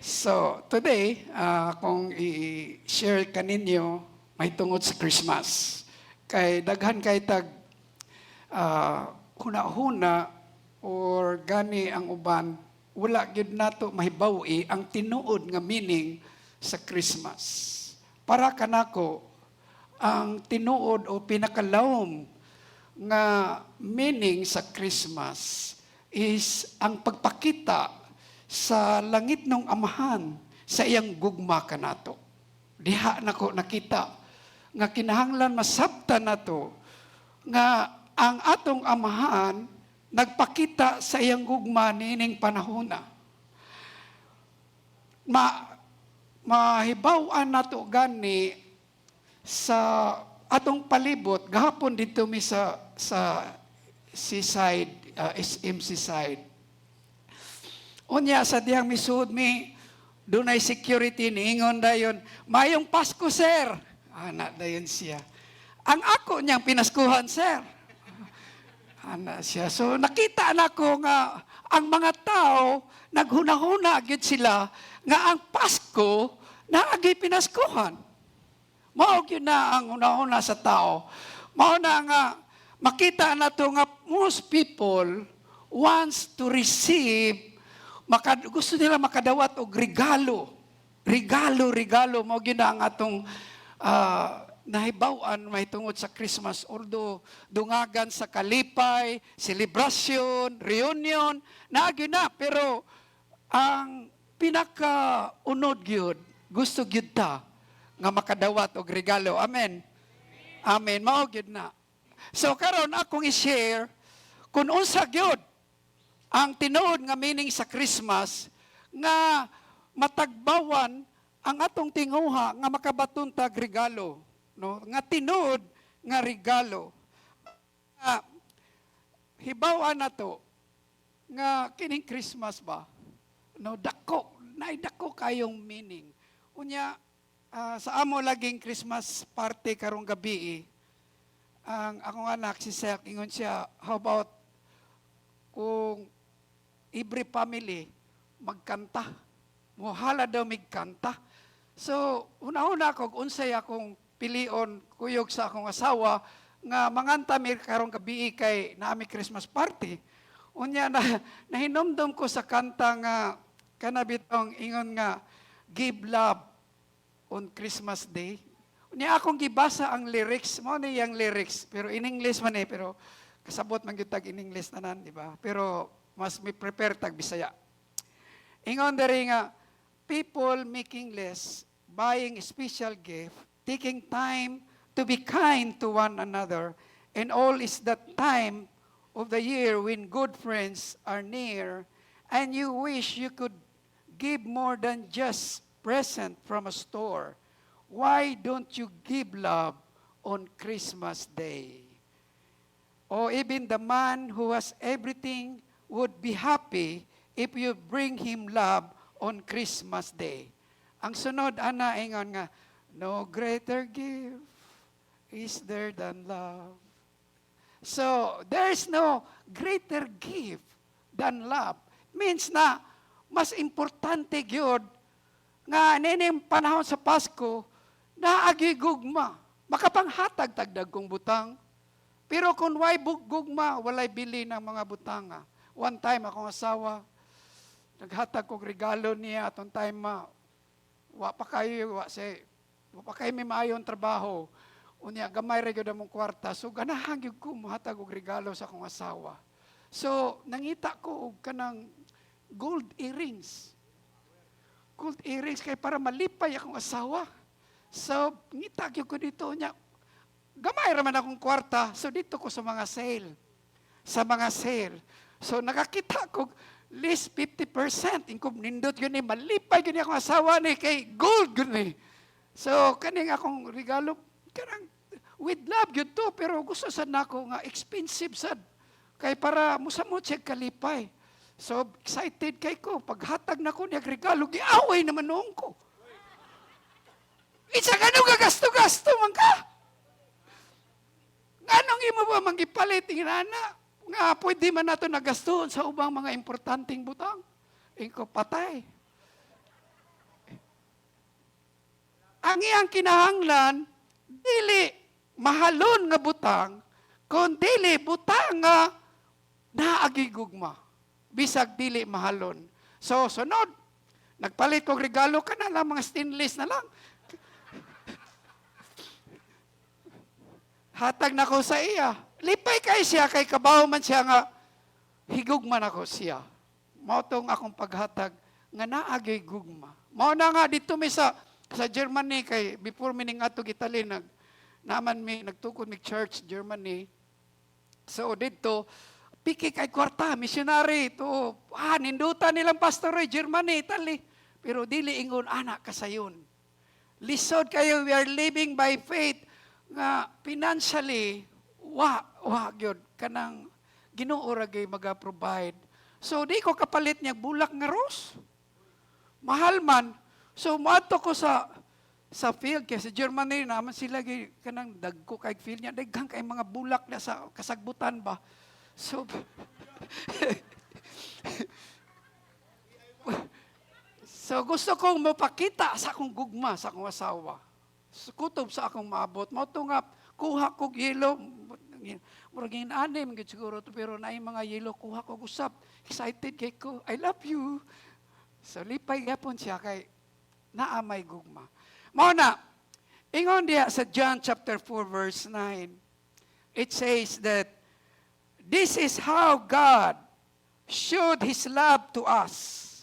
So today, kung i-share kaninyo may tungod sa Christmas. Kay daghan kay tag huna-huna or gani ang uban, wala gyud nato mahibaw-i ang tinuod nga meaning sa Christmas. Para kanako, ang tinuod o pinakalawom nga meaning sa Christmas is ang pagpakita sa langit ng Amahan sa iyang gugma kanato. Diha nako nakita nga kinahanglan masabtan nato nga ang atong Amahan nagpakita sa iyang gugma niining panahona. Mahibaw-an nato gani sa atong palibot. Gahapon dito mi sa seaside, SM Seaside. Unya sa dihang misuod mi, dunay security, niingon dayon, "Mayong Pasko, sir." Ana dayon siya. "Ang ako niyang pinaskuhan, sir." Ana siya. So nakita nako nga ang mga tao naghunahuna gyud sila nga ang Pasko naagi pinaskuhan. Mao gyud na ang hunahuna sa tao. Mao na nga makita nato nga most people wants to receive, gusto nila makadawat og regalo. Regalo, regalo, mao gyud na ang atong nahibaw-an mahitungod sa Christmas. Although dungagan sa kalipay, celebration, reunion, naa gyud na, pero ang pinaka-unod gyud, gusto gyud ta nga makadawat og regalo. Amen. Amen. Mao gyud na. So karon akong i-share kung unsa gyud ang tinuod nga meaning sa Christmas nga matagbawan ang atong tinguha nga makabaton tag regalo, no, nga tinuod nga regalo. Hibaw-an nato nga kining Christmas ba, no, dako nay dako kayong meaning. Unya sa amo laging Christmas party karong gabi eh, ang akong anak si Sek, ingon siya, "How about kung every family magkanta? Muhala daw migkanta." So una-una ko unsay akong pilion kuyog sa akong asawa nga manganta mi karong gabi kay naami Christmas party. Unya na nahinomdom ko sa kanta nga kana bitong ingon nga Give Love on Christmas Day? Unya akong gibasa ang lyrics, mao ni iyang lyrics, pero in English man eh, pero kasabot man gyud tag in English tanan, di ba? Pero mas may prepare tag Bisaya. Ingon diri nga, people making less, buying special gift, taking time to be kind to one another, and all is that time of the year when good friends are near, and you wish you could give more than just present from a store. Why don't you give love on Christmas Day? Or even the man who has everything would be happy if you bring him love on Christmas Day. Ang sunod, ana, ingon nga, "No greater gift is there than love." So, there's no greater gift than love. Means na, mas importante gyud nga nining panahon sa Pasko, naagi gugma. Makapanghatag tag dagkong butang. Pero kung way gugma, walay bili ng mga butanga. One time, akong asawa, naghatag kog regalo niya atong time ma, wa pa kayo, wa say, wa pa kayo may maayon trabaho. Unya, gamay ra gyud among kwarta. So, ganahan gyud ko mohatag og regalo sa akong asawa. So, nangita ko og kanang gold earrings. Gold earrings kay para malipay akong asawa. So, ngita gyud ko dito nya. Gamay ra man akong kwarta. So, dito ko sa mga sale. Sa mga sale. So, nakakita ko less 50%. Ingko nindot yun ni, malipay yun ni akong asawa ni, kay gold yun ni. So, kaning akong regalo, kanang with love yun to, pero gusto sad nako nga expensive sad. Kay para musamot siya kalipay. So, excited kay ko. Paghatag na ko niya regalo, giaway naman noon ko. Isa ka nung gasto-gasto man ka. Nganong imo ba manggipalit ingana nga pwede man nato nagastuhon sa ubang mga importanteng butang? Ingko patay. Ang iyang kinahanglan dili mahalon nga butang, kun dili butang nga naagi gugma. Bisag dili mahalon. So sunod, nagpalit kog regalo ka na lang mga stainless na lang. Hatag na ko sa iya. Lipay kay siya, kay kabaw man siya nga, higugma nako siya. Mao tong akong paghatag, nga naagay gugma. Mao na nga dito mi sa Germany, kay before mi ning ato Italy, naman mi, nagtukod mi church Germany. So dito, piki kay kwarta, missionary, to, ninduta nilang pastor, eh, Germany, Italy. Pero dili ingon, anak kasayon. Lisod kayo, we are living by faith, nga financially, wa gyud kanang Ginoo ra gyud maga-provide. So di ko kapalit niya bulak nga rose. Mahal man. So moadto ko sa field kay sa Germany naman sila gyud kanang dagko kay field niya, daghan kay mga bulak na sa kasagbutan ba. So So gusto kong mapakita sa akong gugma sa akong asawa. Kutob sa akong maabot. Mao to nga kuha kog yelo, murag anim gyud siguro to, pero naay mga yelo, kuha kog usap. Excited kay ko. I love you. So lipay gyapon siya kay naa may gugma. Mao na ingon diha sa John chapter 4 verse 9. It says that this is how God showed His love to us.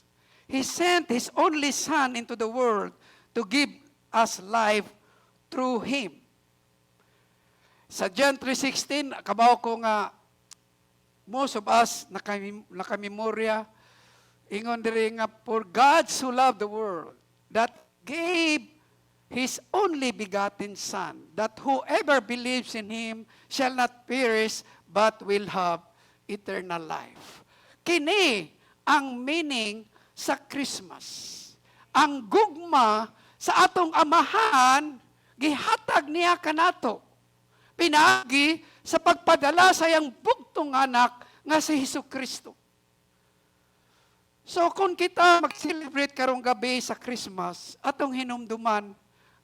He sent His only Son into the world to give us life through Him. Sa John 3:16, kabaw ko nga most of us nakamemorya, ingon diri nga, "For God so loved the world that gave His only begotten Son, that whoever believes in Him shall not perish but will have eternal life." Kini ang meaning sa Christmas. Ang gugma sa atong amahan, gihatag niya kanato. Pinaagi sa pagpadala sa iyang bugtong anak nga si Hesus Kristo. So kung kita mag-celebrate karong gabi sa Christmas, atong hinumduman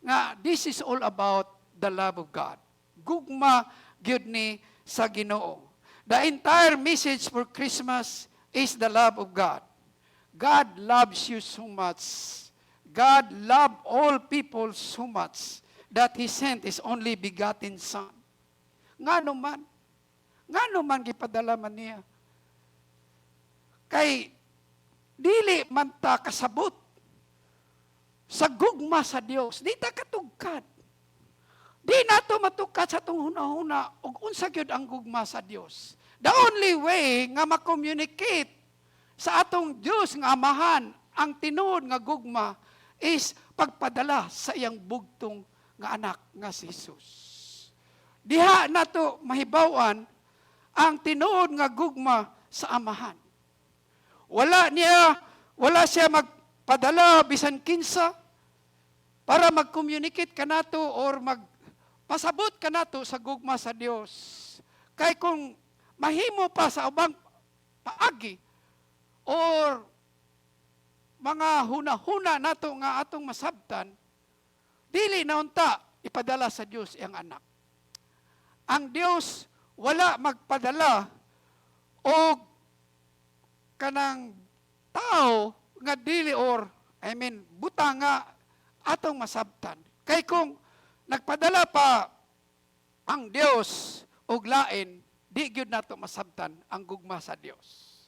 nga this is all about the love of God. Gugma gyud ni sa Ginoo. The entire message for Christmas is the love of God. God loves you so much. God loved all people so much that He sent His only begotten Son. Ngano man? Ngano man gipadala man niya? Kay dili man ta kasabot sa gugma sa Dios. Di ta katugkad. Di nato matugkad sa atong hunahuna ug unsa gyud ang gugma sa Dios. The only way nga ma-communicate sa atong Dios nga Amahan ang tinuod nga gugma is pagpadala sa iyang bugtong nga anak nga si Jesus. Diha nato mahibaw-an ang tinuod nga gugma sa Amahan. Wala siya magpadala bisan kinsa para mag-communicate kanato or magpasabot kanato sa gugma sa Dios. Kay kung mahimo pa sa ubang paagi or mga huna-huna nato nga atong masabtan, dili na unta ipadala sa Dios iyang anak. Ang Dios wala magpadala og kanang tao nga dili or, I mean, butang nga atong masabtan. Kay kung nagpadala pa ang Dios og lain, di gyud nato masabtan ang gugma sa Dios.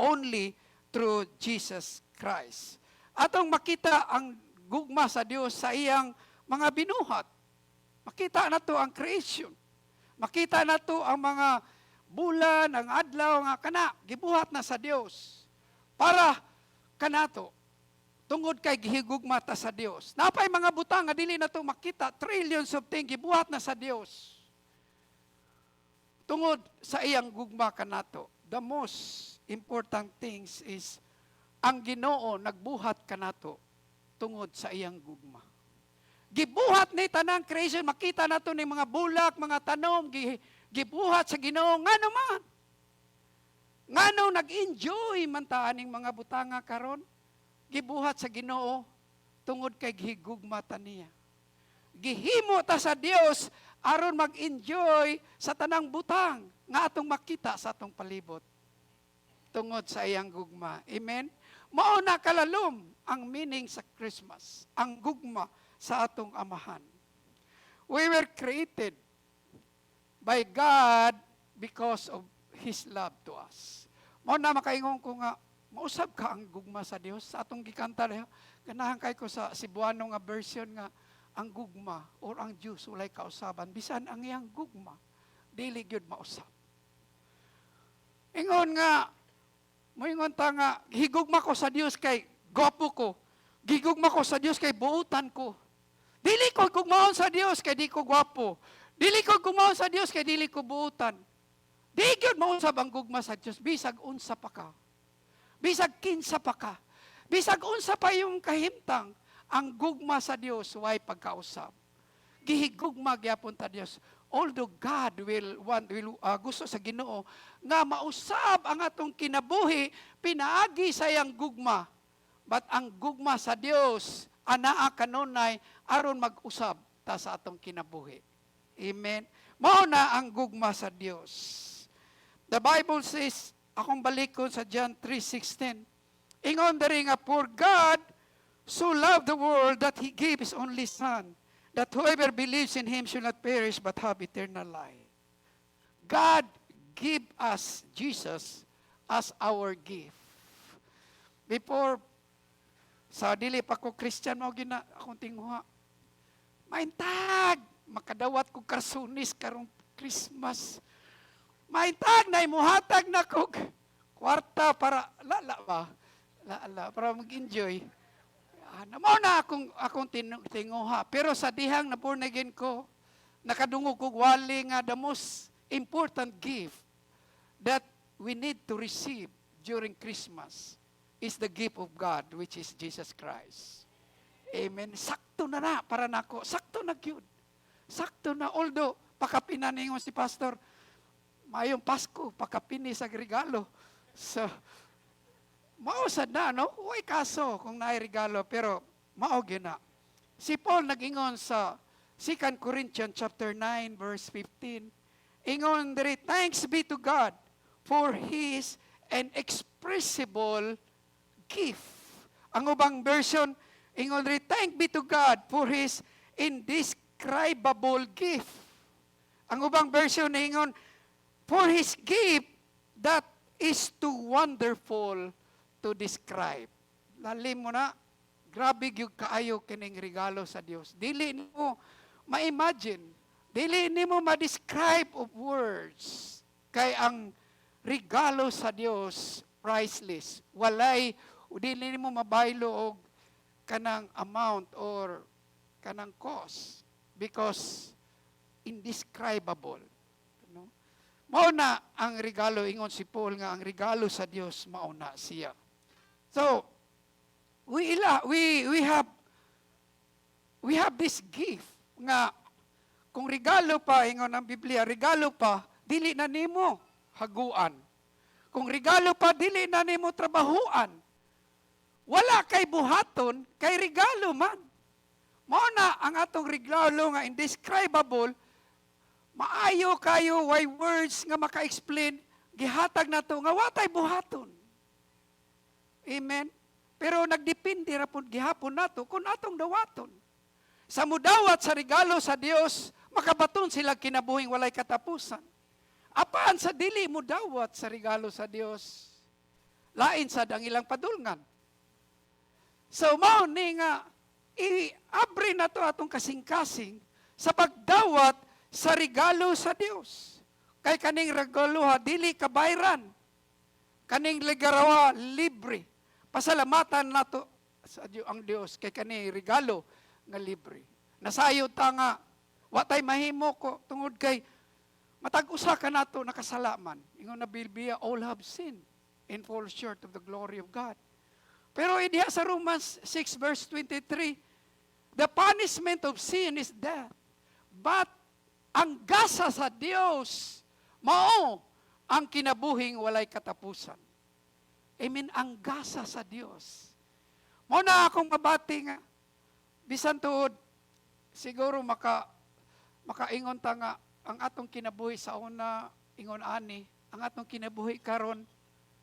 Only through Jesus Christ. Atong makita ang gugma sa Dios sa iyang mga binuhat. Makita nato ang creation. Makita nato ang mga bulan, ang adlaw nga kana gibuhat na sa Dios para kanato tungod kay gihigugma ta sa Dios. Napay mga butang nga dili nato makita, trillions of things gibuhat na sa Dios tungod sa iyang gugma kanato. The most important things is ang Ginoo nagbuhat kanato tungod sa iyang gugma. Gibuhat ni tanang creation, makita nato ni mga bulak, mga tanom, gibuhat sa Ginoo. Ngano man? Ngano nag-enjoy man ta aning mga butanga karon? Gibuhat sa Ginoo tungod kay gihigugma ta niya. Gihimo ta sa Dios aron mag-enjoy sa tanang butang nga atong makita sa atong palibot tungod sa iyang gugma. Amen? Mao na kalalom ang meaning sa Christmas, ang gugma sa atong Amahan. We were created by God because of His love to us. Mao na makaingon ko nga, mausab ka ang gugma sa Dios sa atong gikanta diha. Ganahan kay ko sa Cebuano nga version nga ang gugma or ang Dios walay kausaban, bisan ang iyang gugma dili gyud mausab. Ingon nga moingon ta nga higugma ko sa Dios kay gwapo ko. Gigugma ko sa Dios kay buutan ko. Dili ko gugmaon sa Dios kay di ko gwapo. Dili ko gugmaon sa Dios kay dili ko buutan. Di gyud mausab ang gugma sa Dios bisag unsa pa ka. Bisag kinsa pa ka. Bisag unsa pa yung kahimtang, ang gugma sa Dios way pagkausab. Gihigugma gyapon ta Dios. Although God will want will gusto sa Ginoo nga mausab ang atong kinabuhi pinaagi sa iyang gugma. But ang gugma sa Dios anaa kanunay aron mag-usab ta sa atong kinabuhi. Amen. Mao na ang gugma sa Dios. The Bible says, akong balikon sa John 3:16. Ingon diri nga, "For God so loved the world that He gave His only Son, that whoever believes in Him should not perish but have eternal life." God give us Jesus as our gift. Before, sa dili pa ko Christian, mao gina akong tinguha. Maintag makadawat kog karsunis karong Christmas. Maintag na imuhatag na kog kwarta para lala ba? Lala para mag-enjoy. Ah, mao na akong tinguha. Pero sa dihang na born again ko, nakadungog kog wali nga the most important gift that we need to receive during Christmas is the gift of God, which is Jesus Christ. Amen. Sakto na na para nako. Sakto na gyud. Sakto na. Although, pakapina ningon si Pastor, "Mayong Pasko, pakapini sa regalo." So, mao sad na, no? Uy, kaso kung naay regalo, pero mao gyud na. Si Paul nag-ingon sa 2 Corinthians chapter 9 verse 15. Ingon diri, "Thanks be to God for His inexpressible gift." Ang ubang version, Ingon rin, "Thank be to God for His indescribable gift." Ang ubang version ingon, "For His gift that is too wonderful to describe." Lalim mo na, grabe gyud kaayo kining regalo sa Dios. Dili nimo ma-imagine, dili nimo ma-describe of words. Kay ang regalo sa Dios, priceless. Walay, dili nimo mabaylo og kanang amount or kanang cost because indescribable. No? Mao na ang regalo, ingon si Paul nga ang regalo sa Dios mao na siya. So, we ila we have this gift nga kung regalo pa, ingon ang Biblia, regalo pa, dili na nimo haguan. Kung regalo pa, dili na nimo trabahuan. Wala kay buhaton, kay regalo man. Mao na ang atong regalo nga indescribable, maayo kayo, way words nga maka-explain, gihatag nato nga watay buhaton. Amen. Pero nagdepende ra pud gihapon nato kung atong dawaton. Sa mudawat sa regalo sa Dios, makabaton sila kinabuhing walay katapusan. Apan sa dili mo dawat sa regalo sa Dios, lain sad ang ilang padulngan. So mao ni nga i-abre na to atong kasing-kasing sa pagdawat sa regalo sa Dios. Kay kaning regalo ha, dili kabayran. Kaning regalo libre. Pasalamatan nato sa ang Dios kay kani regalo nga libre. Nasayod ta nga wa tay mahimo ko tungod kay matag usa ka nato nakasala man. Ingon na Biblia, "All have sinned and fall short of the glory of God." Pero diha sa Romans 6 verse 23, the punishment of sin is death. But ang gasa sa Dios mao ang kinabuhing walay katapusan. Amen, ang gasa sa Dios. Mao na akong mabati nga bisan tuod siguro makaingon ta nga ang atong kinabuhi sa una ingon ani, ang atong kinabuhi karon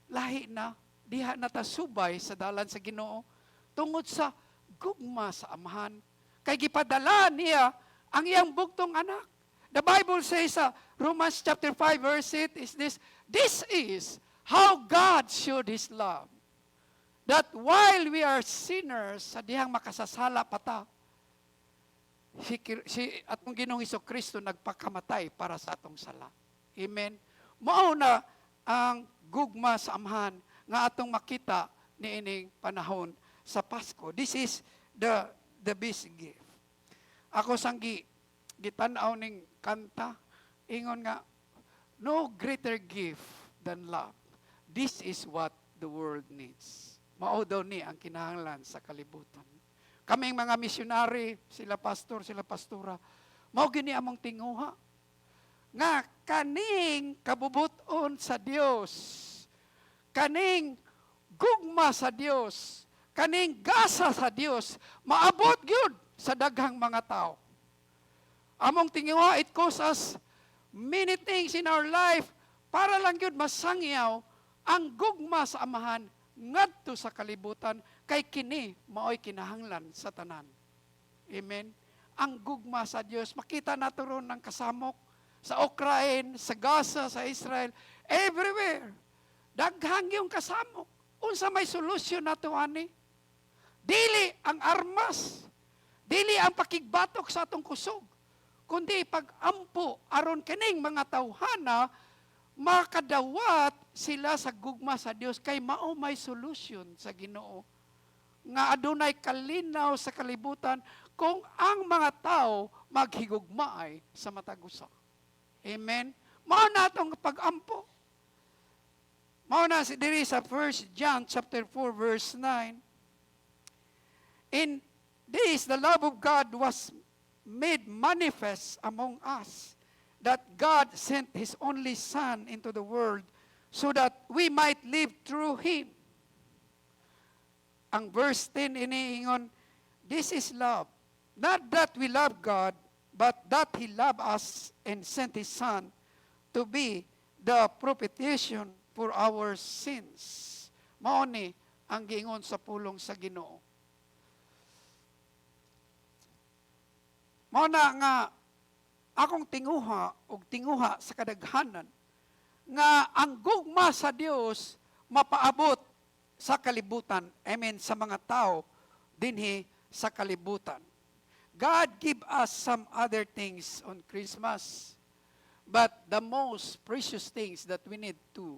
lahi na, diha na ta subay sa dalan sa Ginoo tungod sa gugma sa Amahan kay gipadala niya ang iyang bugtong anak. The Bible says sa Romans chapter 5 verse 8 is this: "This is how God showed His love, that while we are sinners," sa dihang makasasala pa ta, si atong Ginoong Kristo nagpakamatay para sa atong sala. Amen. Mao na ang gugma sa Amahan nga atong makita niining panahon sa Pasko. This is the best gift. Ako sang gitan-aw ning kanta, ingon nga, "No greater gift than love. This is what the world needs." Mao daw ni ang kinahanglan sa kalibutan. Kaming mga misyonary, sila pastor, sila pastora, mao gini among tinguha. Nga kaning kabubuton sa Dios, kaning gugma sa Dios, kaning gasa sa Dios, maabot gyud sa daghang mga tao. Among tinguha, it costs us many things in our life para lang gyud masangyaw ang gugma sa Amahan ngadto sa kalibutan kay kini maoy kinahanglan sa tanan. Amen. Ang gugma sa Dios makita nato ron ng kasamok sa Ukraine, sa Gaza, sa Israel, everywhere. Daghang yung kasamok. Unsa may solusyon nato ani? Dili ang armas. Dili ang pakigbatok sa atong kusog, kundi pag-ampo aron kining mga tawhana makadawat sila sa gugma sa Dios kay mao may solusyon sa Ginoo nga adunay kalinaw sa kalibutan kung ang mga tao maghigugmaay sa matag usa. Amen. Mao na atong pag-ampo. Mao na si diri sa 1 John chapter 4 verse 9. "In this the love of God was made manifest among us, that God sent His only Son into the world so that we might live through Him." Ang verse 10 iniingon, "This is love, not that we love God, but that He loved us and sent His Son to be the propitiation for our sins." Mao ni ang giingon sa pulong sa Ginoo. Mao na nga akong tinguha og tinguha sa kadaghanan nga ang gugma sa Dios mapaabot sa kalibutan, I mean, sa mga tao dinhi sa kalibutan. God give us some other things on Christmas, but the most precious things that we need to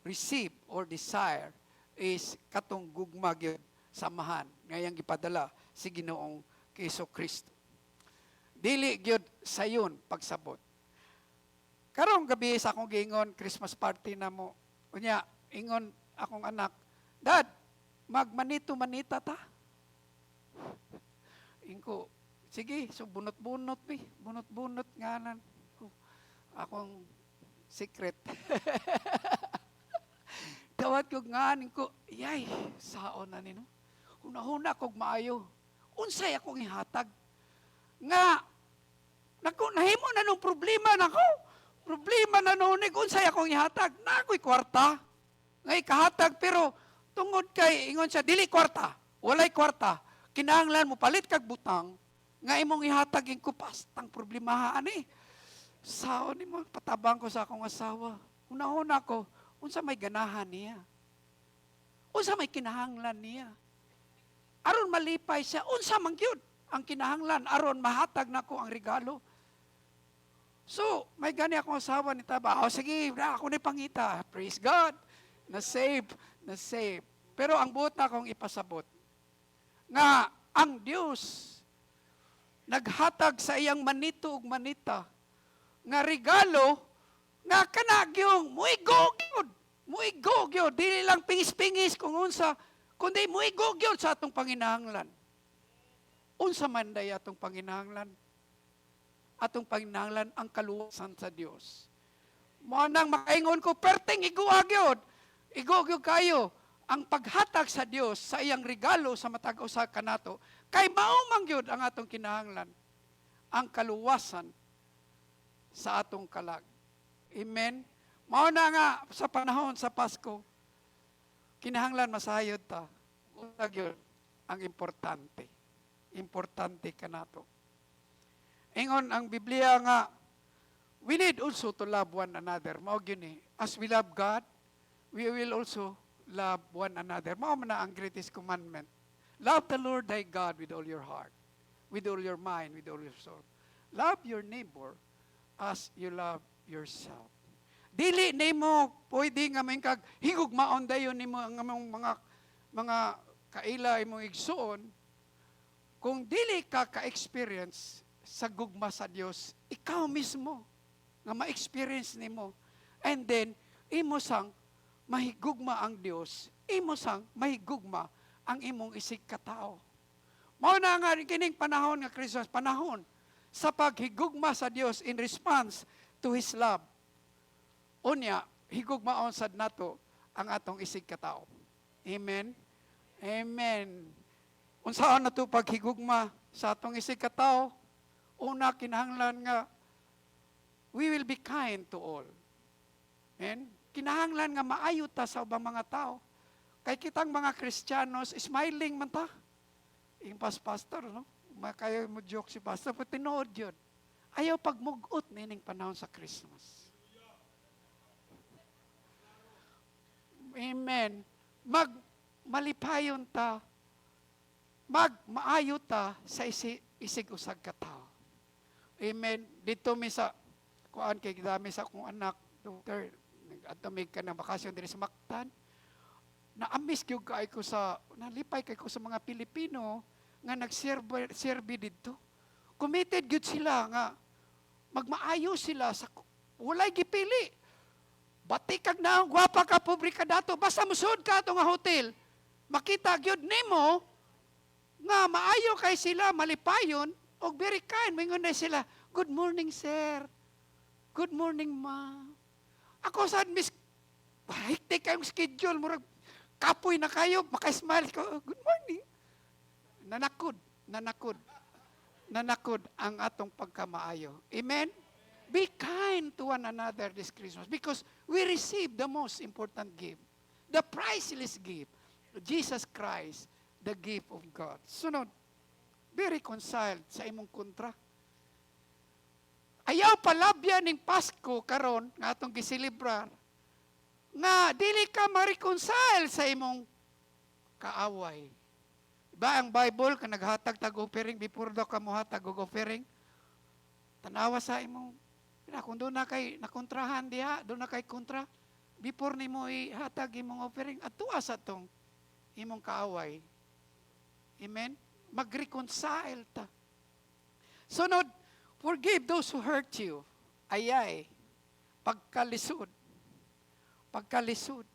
receive or desire is katong gugma gyud sa Amahan nga iyang gipadala si Ginoong Hesus Kristo. Dili gyud sayon pagsabot. Karong gabi sa akong giingon, Christmas party na mo. Unya, ingon akong anak, "Dad, magmanito manita ta." Ingko, "Sige," so bunot-bunot mi, bunot-bunot nganan. Oh, akong secret. Dawat ko nga ko, yay, saon na nino. Huna-huna kog maayo. Unsay akong ihatag? Nga, naku, nahimo na nung problema nako. Problema na noon, unsay akong ihatag? Na ako'y kwarta. Nga ikahatag, pero tungod kay, ingon siya, "Dili kwarta. Walay kwarta. Kinahanglan mo palit kag butang, nga imong ihatag." Ko pastang problemahan eh. Saon nimo, patabang ko sa akong asawa. Una-una ko, unsa may ganahan niya? Unsa may kinahanglan niya? Aron malipay siya, unsa man gyud ang kinahanglan aron mahatag nako ang regalo? So, may gani akong asawa ni Taba. "Oh, sige, na, ako ni pangita." Praise God. Na-save, na-save. Pero ang buot na akong ipasabot, nga ang Dios naghatag sa iyang manito ug manita nga regalo nga kana gyung muigo gyud. Muigo gyud, dili lang pingis-pingis kung unsa, kundi muigo gyud sa atong panginahanglan. Unsa man day atong panginahanglan? Atong panginahanglan ang kaluwasan sa Dios. Mao nang makaingon ko, perting igua gyud. Igo gyud kayo ang paghatag sa Dios sa iyang regalo sa matag usa kanato kay mao man gyud ang atong kinahanglan, ang kaluwasan sa atong kalag. Amen. Mao na nga sa panahon sa Pasko, kinahanglan masayod ta. Unsa gyud ang importante? Importante kanato. Ingon ang Biblia nga we need also to love one another. Mao gyud ni. As we love God, we will also love one another. Mao man na ang greatest commandment. Love the Lord thy God with all your heart, with all your mind, with all your soul. Love your neighbor as you love yourself. Dili nimo pwede nga may kag higugmaon dayon nimo ang among mga kaila, imong igsuon, kung dili ka ka-experience sa gugma sa Dios, ikaw mismo nga ma-experience nimo. And then imo sang mahigugma ang Dios, imo sang mahigugma ang imong isig katao. Mao na nga kining panahon nga Christmas, panahon sa paghigugma sa Dios in response to His love. Unya, higugmaon sad nato ang atong isig katao. Amen. Amen. Unsaon na to paghigugma sa atong isig katao? Una, kinahanglan nga we will be kind to all. Amen. Kinahanglan nga maayo ta sa ubang mga tao. Kay kitang mga Kristiyanos, smiling man ta. Yung pas pastor, no? Makayo mo joke si pastor, pero tinuod yun. Ayaw pagmugot nining panahon sa Christmas. Amen. Mag malipayon ta, mag maayo ta sa isig usag ka tao. Amen. Dito mi sa kuan kay dami sa akong anak, doctor, nag-adto mi ka ng bakasyon diri sa Mactan. Na-amaze gyud kay ko sa nalipay kay ko sa mga Pilipino nga nagserbe serbe didto. Committed gyud sila nga magmaayo sila sa walay gipili. Batikag na, gwapa ka, pobre ka dato, basta musud ka ato nga hotel, makita gyud nimo nga maayo kay sila, malipayon, og very kind. Mingon na sila, "Good morning, sir. Good morning, ma'am." Ako sad miss, hectic kayong schedule, murag kapoy na kayo, maka-smile ko, "Good morning." Nanakod, nanakod, nanakod ang atong pagkamaayo. Amen? Be kind to one another this Christmas because we receive the most important gift, the priceless gift, Jesus Christ, the gift of God. Sunod, be reconciled sa imong kontra. Ayaw palabya ning Pasko karon nga atong giselebrar nga dili ka ma-reconcile sa imong kaaway. Ba ang Bible ka naghatag tag offering before daw ka mohatag og offering, tanawa sa imong na kung doon na kay nakontrahan diha, doon na kay kontra before nimo ihatag imong offering, atua sa tong imong kaaway. Amen. Mag-reconcile ta. Sunod, forgive those who hurt you. Ayay, pagkalisod. Pagkalisod.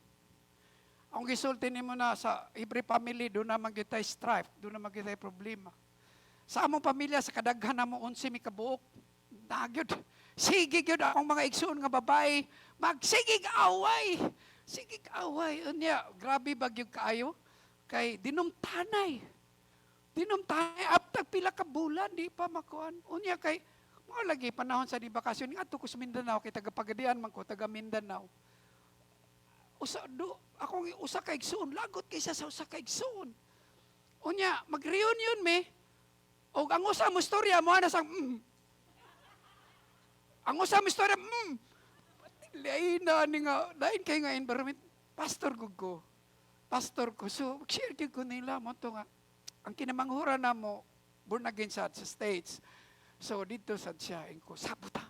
Ang gisulti nimo na sa every family, doon naman kita'y strife, doon naman kita'y problema. Sa among pamilya, sa kadaghan namo 11 mi kabuok, nagyod. Sige gyud akong mga igsoon nga babae, magsigig away. Sigig away. Unya, grabe ba gyud kaayo? Kay dinumtanay. Dinumtanay aptag pila ka bulan di pa makuan. Unya kay mao lagi panahon sa di bakasyon ngadto ko sa Mindanao kay taga Pagadian man ko, taga Mindanao. Usa do akong usa ka igsoon lagot kaysa sa usa ka igsoon. Unya mag-reunion me. Og ang usa mo istorya mo ana sang. Ang usa mo istorya. Lain na ni nga lain kay nga environment. Pastor gud ko. Pastor ko. So, share gyud ko nila mo to nga ang kinamanghuran namo born again sa States. So dito sad siya ingko sabot ta.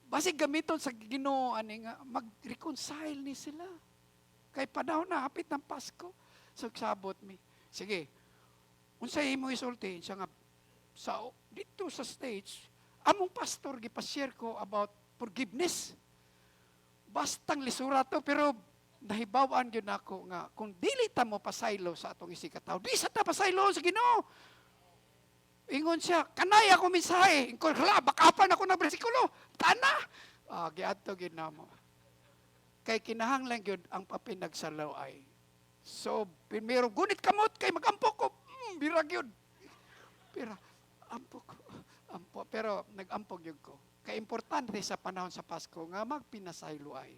Basig gamiton sa Ginoo ani nga mag-reconcile ni sila. Kay panahon na hapit ng Pasko. So sabot mi. Sige. Unsay imo isulti siya nga sa dito sa States among pastor gipa-share ko about forgiveness. Bastang lisura to pero nahibaw-an gyud nako nga kung dili ta mo pasaylo sa atong isigkatawo, di sa ta pasaylo sa Ginoo. Ingon siya, kanay ako mensahe. Ingon, hala, bakapan ako na bersikulo. Tana! Ah, giadto gyud namo. Kay kinahanglan gyud ang papinagsalaw-ay. So, primero, gunit kamot kay magampo ko. Bira gyud. Pero, ampo ko. Ampo. Pero, nag-ampo gyud ko. Kay importante sa panahon sa Pasko nga magpinasaylo ay.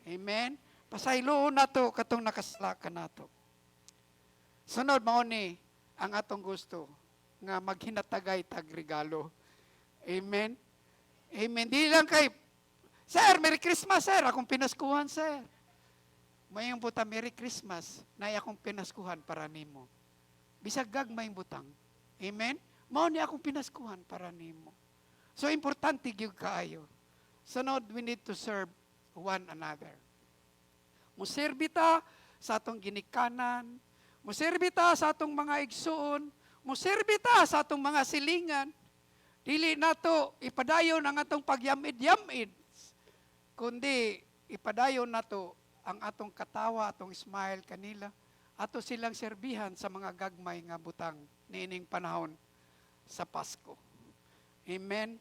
Amen? Pasaylo nato katong nakasala ka nato. Sunod mao ni ang atong gusto nga maghinatagay tag regalo. Amen? Amen. Di lang kay, "Sir, Merry Christmas, sir. Akong pinaskuhan, sir." Mayong buta, "Merry Christmas. Nay akong pinaskuhan para nimo." Bisag gagmayng butang. Amen? Mao ni akong pinaskuhan para nimo. So, importante gyud kaayo. Sunod, we need to serve one another. Muserbi ta sa atong ginikanan, muserbi ta sa atong mga igsuon, muserbi ta sa atong mga silingan. Dili nato ipadayon ang atong pagyamid-yamid, kundi ipadayon nato ang atong katawa, atong smile kanila, ato silang serbihan sa mga gagmay nga butang niining panahon sa Pasko. Amen.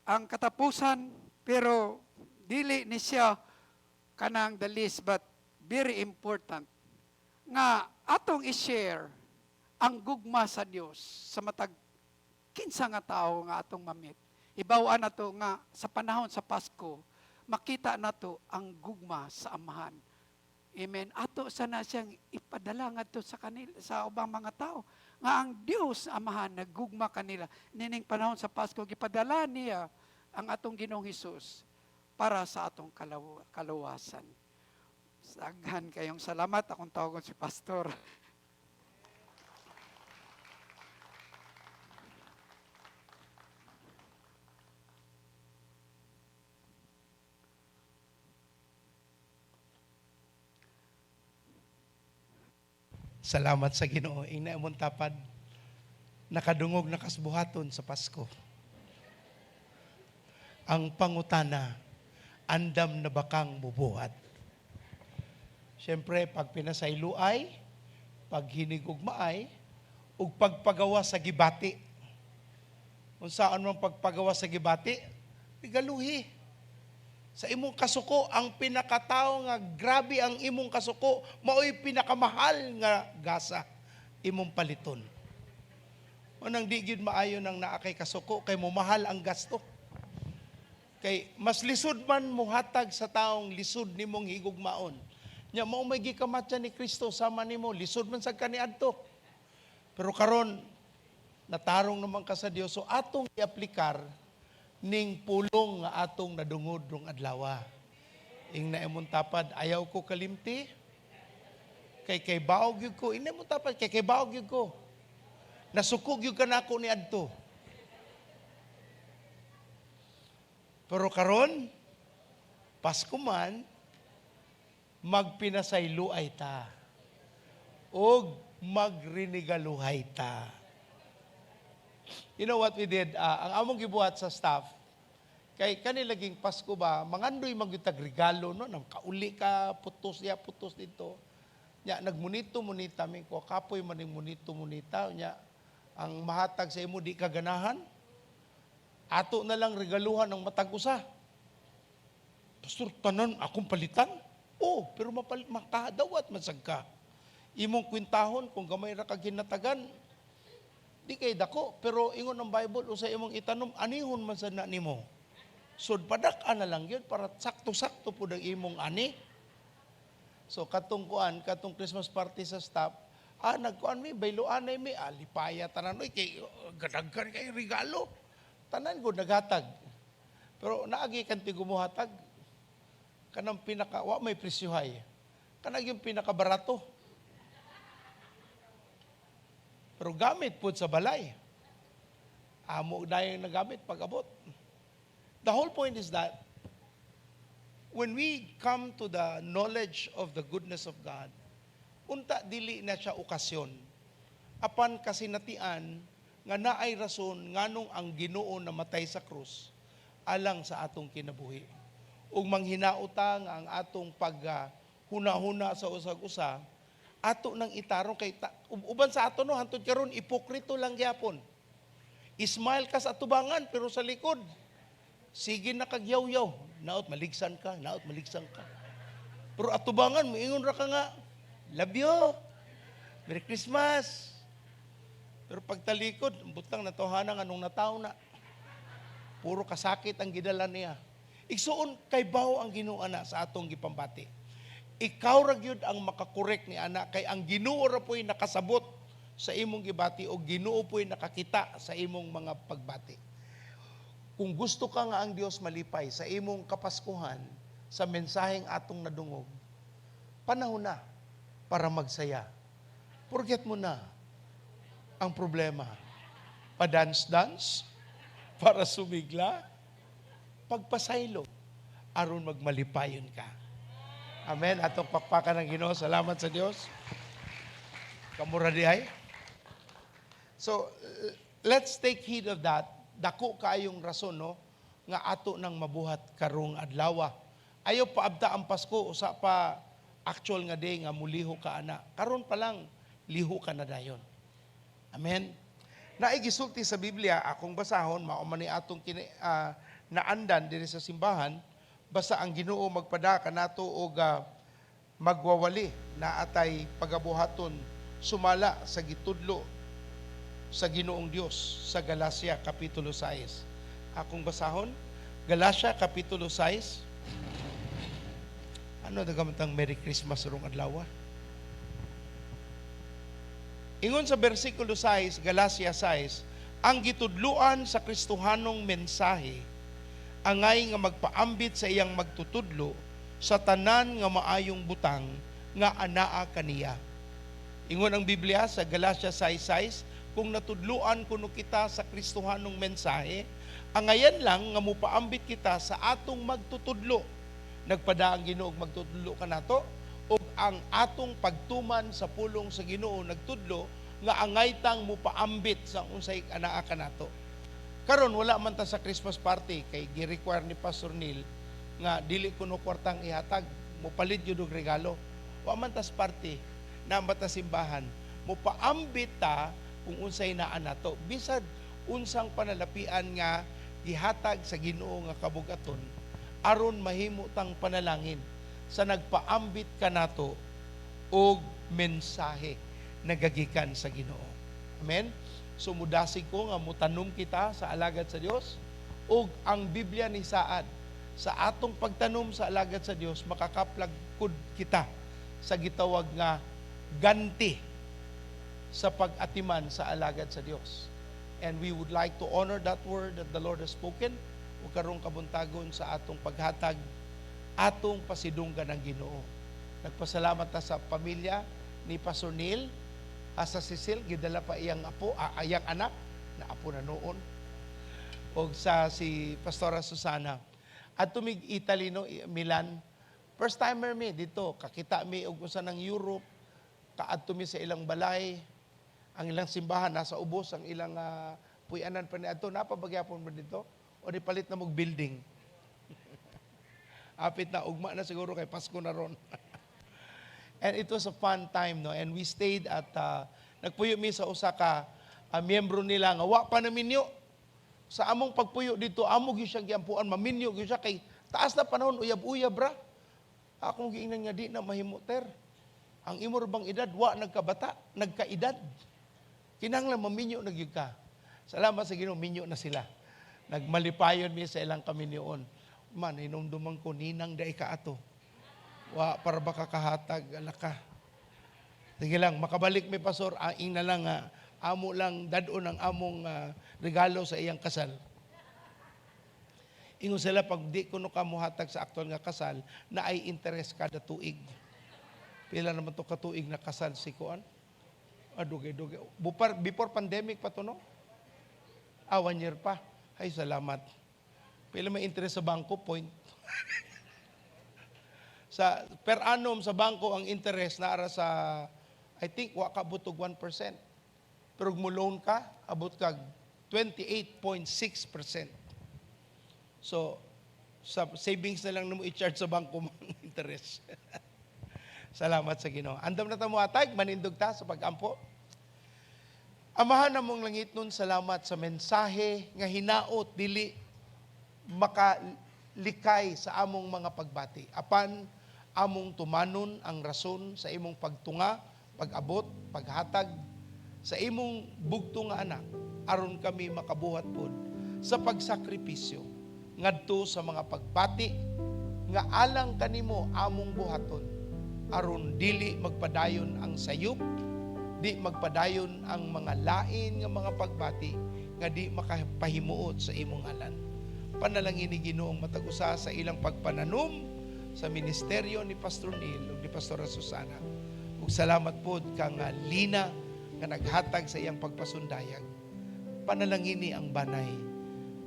Ang katapusan, pero dili ni siya kanang the least but very important nga atong i-share ang gugma sa Dios sa matag kinsa nga tawo nga atong ma-meet. Ibaw-an nato nga sa panahon sa Pasko makita nato ang gugma sa Amahan. Amen. Ato sana siyang ipadala ngadto sa kanila, sa ubang mga tao nga ang Dios Amahan nagugma kanila. Nining panahon sa Pasko gipadala niya ang atong Ginoong Hesus para sa atong kaluwasan. Daghan kayong salamat. Akong tawagon si Pastor. Salamat sa Ginoo. Ingna imong tapad, nakadungog nakasbuhaton sa Pasko. Ang pangutana, andam na bakang bubuhat? Siyempre, pag pinasayloay, pag hinigugmaay, ug pagpagawa sa gibati. Kung saan man pagpagawa sa gibati, regaluhi. Sa imong kasuko, ang pinakatao nga grabe ang imong kasuko, mao'y pinakamahal nga gasa imong paliton. Unang di gyud maayo nang naa kay kasuko kay momahal ang gasto. Kay mas lisod man muhatag sa taong lisod nimong higugmaon. Nya mao may gikamatya ni Kristo sama nimo, lisod man sad kaniadto. Pero karon natarong naman ka sa Dios, so atong iaplikar Ning pulong nga atong nadungog rong adlawa. Ingna imong tapad, "Ayaw ko kalimti. Kay kay baog gyud ko." Ingna imong tapad, "Kay kay baog gyud ko. Nasukog gyud ka nako ni adto." Pero karon, Pasko man, magpinasayloay ta. Og magrinigaluhay ta. You know what we did? Ang among gibuhat sa staff, kay kani laging Pasko ba, mangandoy man gyud tag regalo, no, nang kauli ka, putos diya, putos dito. Nya nagmunito munita mi ko, kapoy man ning munito munita, nya ang mahatag sa imo di ka ganahan. Ato na lang regaluhan ng matag usa. "Pastor, tanan akong palitan?" Oh, pero mapalit makadawat man sad ka. Imong kwintahon kung gamay ra ka ginatagan, di kay dako, pero ingon ang Bible, usa imong itanom, anihon man sad na nimo. So padak-an na lang yun para sakto-sakto pud ang imong ani. So katong kuan, katong Christmas party sa staff, nagkuan mi, bayloanay mi, lipaya tanan oy kay gadaghan kay regalo. Tanan gud naghatag. Pero naagi kan tigumuhatag kanang pinaka wa may presyohay. Kanang yung pinakabarato. Pero gamit pud sa balay. Amo dayon nagamit pag-abot. The whole point is that when we come to the knowledge of the goodness of God, unta dili na siya okasyon. Apan kasinatian nga naay rason nganong ang Ginoo namatay sa krus alang sa atong kinabuhi. Ug manghinaota nga ang atong pag huna-huna sa usag-usa ato nang itarong kay uban sa ato, no, hantod karon ipokrito lang gyapon. Smile ka sa atubangan pero sa likod sige na kagyaw-yaw, naot maligsan ka, naot maligsan ka. Pero atubangan moingon ra ka nga, "Love you. Merry Christmas." Pero pagtalikod, butang natohanan anong nataw na. Puro kasakit ang gidala niya. Igsuon, kay bawo ang Ginoo ana sa atong gipambati. Ikaw ra gyud ang makakorek ni ana kay ang Ginoo ra po'y nakasabot sa imong gibati o Ginoo po'y nakakita sa imong mga pagbati. Kung gusto ka nga ang Dios malipay sa imong Kapaskuhan, sa mensaheng atong nadungog, panahon na para magsaya. Forget mo na ang problema. Pa-dance-dance, para sumigla, pagpasaylo, aron magmalipayon ka. Amen. Atong pakpakan ng Ginoo. Salamat sa Dios. Kamura di ay. So, let's take heed of that. Dako kaayong rason, no, nga ato nang mabuhat karong adlaw. Ayaw paabta ang Pasko, usa pa actual nga day nga muliho ka ana. Karon pa lang liho ka na dayon. Amen. Naigisulti sa Biblia, akong basahon, mao man ni atong naandan diri sa simbahan, basta ang Ginoo magpada kanato og magwawali na atay pagabuhaton sumala sa gitudlo sa Ginoong Dios sa Galacia kapitulo 6. Akong basahon, Galacia kapitulo 6. Ano dagamtang Merry Christmas rong adlaw? Ingon sa bersikulo 6, Galacia 6, ang gitudluan sa Kristohanong mensahe angay nga magpaambit sa iyang magtutudlo sa tanan nga maayong butang nga anaa kaniya. Ingon ang Biblia sa Galacia 6:6, kung natudluan kuno kita sa Kristohanong mensahe, angayan lang nga mopaambit kita sa atong magtutudlo. Nagpada ang Ginoo og magtutudlo kanato, ug ang atong pagtuman sa pulong sa Ginoo nagtudlo nga angay tang mopaambit sa unsay anaa kanato. Karon wala man ta sa Christmas party kay gi-require ni Pastor Neil nga dili kuno kwartang ihatag, mopalit gyud og regalo. Wa man tas party na mata simbahan, mopaambit ta kung unsay naa nato. Bisag unsang panalapian nga gihatag sa Ginoo nga kabugaton aron mahimo tang panalangin sa nagpaambit kanato og mensahe nagagikan sa Ginoo. Amen. So mudasig ko nga mutanom kita sa alagad sa Dios ug ang Biblia ni saad sa atong pagtanom sa alagad sa Dios makakaplagkud kita sa gitawag nga ganti sa pag-atiman sa alagad sa Dios. And we would like to honor that word that the Lord has spoken. Ug karong kabuntagon sa atong paghatag, atong pasidunggan ang Ginoo. Nagpasalamat ta sa pamilya ni Pastor Neil, sa Cecil, gidala pa iyang apo, iyang anak, na apo na noon, og sa si Pastora Susana. At tumig Italy, no, Milan, first timer mi dito, kakita mi og usa ng Europe, kaadto mi sa ilang balay, ang ilang simbahan nasa ubos, ang ilang puy-anan pa ni adto, napabagyapon mo dito o di palit na mog building. Apit na ugma na siguro kay Pasko na ron. And it was a fun time, no, and we stayed at nagpuyo mi sa usa ka miyembro nila nga wa pa naminyo. Sa among pagpuyo dito, amo gyud siyang giampuan, maminyo gyud siya kay taas na panahon, uyab-uyab ra. Akong giingnan nga di na mahimo, ter. Ang imo ra bang edad wa nagkabata, nagkaedad. Kinahanglan maminyo na gyud ka. Salamat sa Ginoo, minyo na sila. Nagmalipayon mi sa ilang kaminyoon. Man, hinumduman ko, ninang dai ka ato. Wa para baka kahatag, alaka. Sige lang, makabalik mi, pastor, aing na lang, amo lang dad-on ang among regalo sa iyang kasal. Ingon sila, pag di kuno ka muhatag sa aktual nga kasal, na ay interest kada tuig. Pila naman to katuig na kasal si Kuan? Dugay, dugay. Before pandemic pa to, no? 1 year pa. Ay, salamat. Pila may interest sa bangko? Point. Sa per annum sa bangko ang interest naara sa, I think, wa ka abot og 1%. Pero kung mo loan ka, abot kag 28.6%. So sa savings na lang namo i-charge sa bangko mga interest. Salamat sa Ginoo. Andam na ta mohatag, manindog ta sa pagampo. Amahan namong langitnon, salamat sa mensahe nga hinaot dili makalikay sa among mga pagbati. Apan among tumanon ang rason sa imong pagtunga, pag-abot, paghatag sa imong bugto nga anak aron kami makabuhat pod sa pagsakripisyo ngadto sa mga pagbati nga alang kanimo among buhaton, aron dili magpadayon ang sayop, di magpadayon ang mga lain nga mga pagbati nga di makapahimuot sa imong ngalan. Panalangin ni Ginoong matag usa sa ilang pagpananom sa ministeryo ni Pastor Neil ug ni Pastora Susana. Ug salamat pod kang Lina nga naghatag sa iyang pagpasundayag. Panalangin ni ang banay.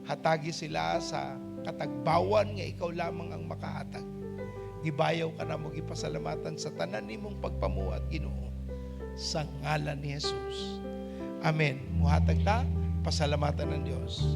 Hatagi sila sa katagbawan nga ikaw lamang ang makahatag. Gibayaw ka namo, gipasalamatan sa tanan nimong pagpamuhat, Ginoo. Sa ngalan ni Jesus. Amen. Muhatag ta, pasalamatan ng Dios.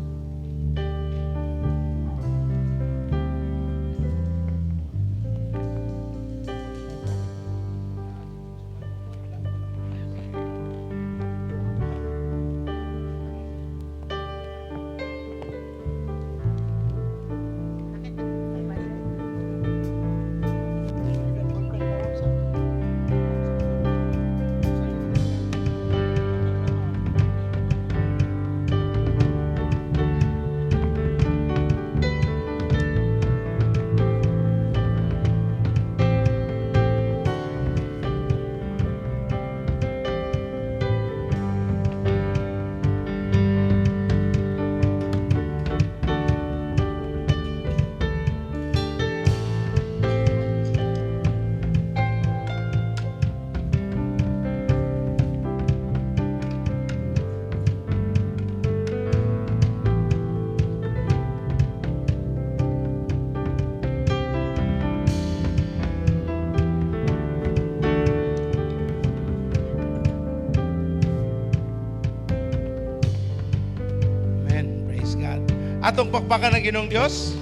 Amen. Praise God. Atong pakpakan ng Ginoong Diyos.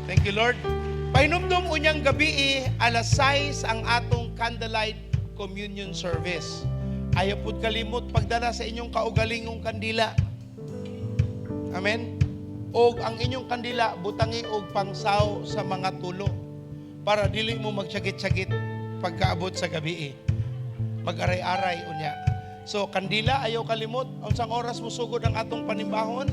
Thank you, Lord. Pahinumdum, unyang gabi, alas 6 ang atong candlelight communion service. Ayaw pud kalimot pagdala sa inyong kaugalingong kandila. Amen. Og ang inyong kandila butangi og pangsaw sa mga tulo para dili mo magsyagit-syagit pagkaabot sa gabi. Mag-aray-aray unya. So kandila, ayaw kalimot. Unsang oras mo sugod ang atong panimbahon?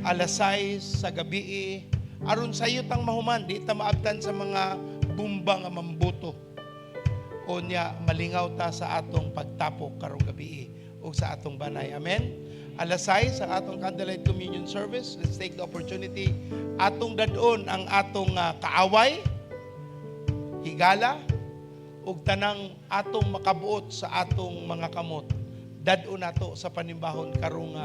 Alas 6 sa gabi. Aron sayo tang mahuman, di ta maabtan sa mga bumba nga mambuto. Unya malingaw ta sa atong pagtapok karong gabi ug sa atong banay. Amen. Alas 6 ang atong candlelight communion service. Let's take the opportunity atong dad-on ang atong kaaway, higala, ug tanang atong makabuot sa atong mga kamot. Dad-on nato sa panimbahon karong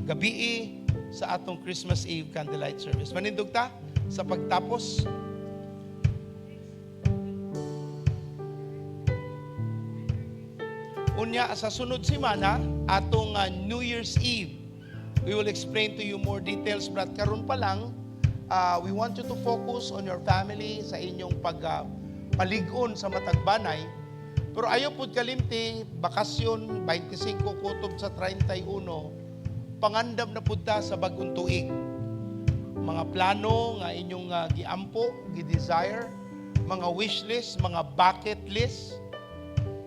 gabii sa atong Christmas Eve candlelight service. Manindog ta sa pagtapos. Unya sa sunod semana atong New Year's Eve. We will explain to you more details, but karon pa lang we want you to focus on your family, sa inyong pag palig-on sa matag banay. Pero ayaw pud kalimti, bakasyon 25 kutob sa 31, pangandam na pud ta sa bag-ong tuig. Mga plano nga inyong giampo, gi-desire, mga wish list, mga bucket list,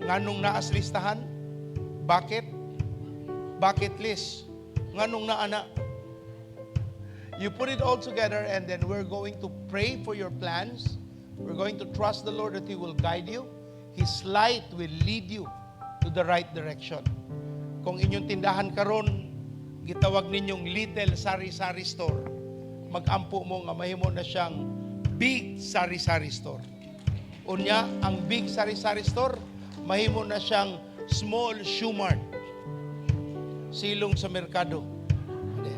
nganong naa sa listahan? Bucket? Bucket list. Nganong naa na? You put it all together and then we're going to pray for your plans. We're going to trust the Lord that He will guide you. His light will lead you to the right direction. Kung inyong tindahan karon, gitawag ninyong little sari-sari store, mag-ampo mo nga mahimo na siyang big sari-sari store. Unya, ang big sari-sari store, mahimo na siyang small shoe mart. Silong sa merkado. Hindi.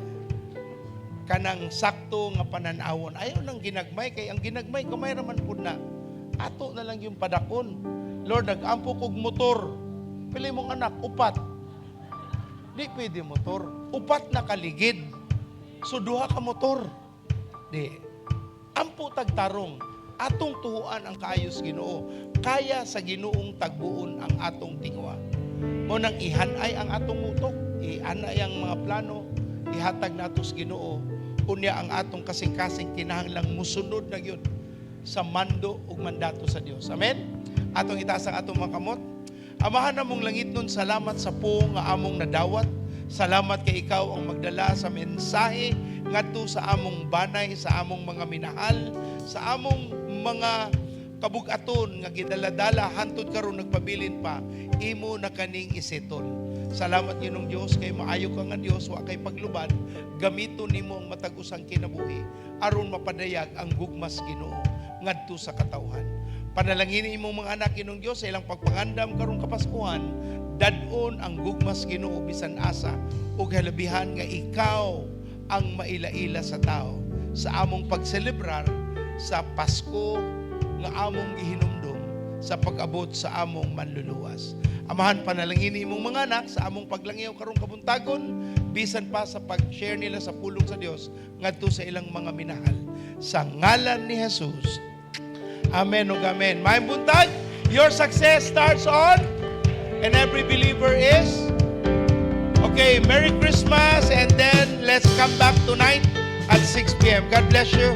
Kanang sakto nga pananawon. Ayaw nang ginagmay, kay ang ginagmay, kamay raman pud na. Ato na lang yung padakon. Lord, nag-ampo kog motor. Pili mong anak, upat. Di pwede motor. Upat na kaligid. So duha ka motor. Di. Ampo tagtarong. Atong tuhuan ang kaayos Ginoo. Kaya sa Ginoong tagbuon ang atong tinguha. Mao nang ihanay ang atong utok, ihanay ang mga plano, ihatag nato sa Ginoo. Unya ang atong kasing-kasing kinahanglang musunod na gyud sa mando ug mandato sa Dios. Amen. Atong itaas ang atong mga kamot. Amahan namong langitnon, salamat sa puong nga among nadawat. Salamat kay ikaw ang magdala sa mensahe ngadto sa among banay, sa among mga minahal, sa among mga kabugaton nga gidaladala hantod karon nagpabilin pa, imo na kaning isetol. Salamat, Ginoong Dios, kay maayo ka nga Dios, wa kay paglubad. Gamiton nimo ang matag usang kinabuhi aron mapadayag ang gugmas Ginoo ngadto sa katawhan. Panalangin imong mga anak, Ginoong Dios, sa ilang pagpangandam karong Kapaskuhan, dad-on ang gugmas Ginoo bisan asa ug halabihan nga ikaw ang mailaila sa tao sa among pagselebrar sa Pasko nga among gihinumdum sa pag-abot sa among manluluwas. Amahan, panalangin imong mga anak sa among paglangiw karong kabuntagon, bisan pa sa pag-share nila sa pulong sa Dios ngadto sa ilang mga minahal. Sa ngalan ni Jesus. Amen ug amen. Maayong buntag, your success starts on and every believer is. Okay, Merry Christmas, and then let's come back tonight at 6 p.m. God bless you.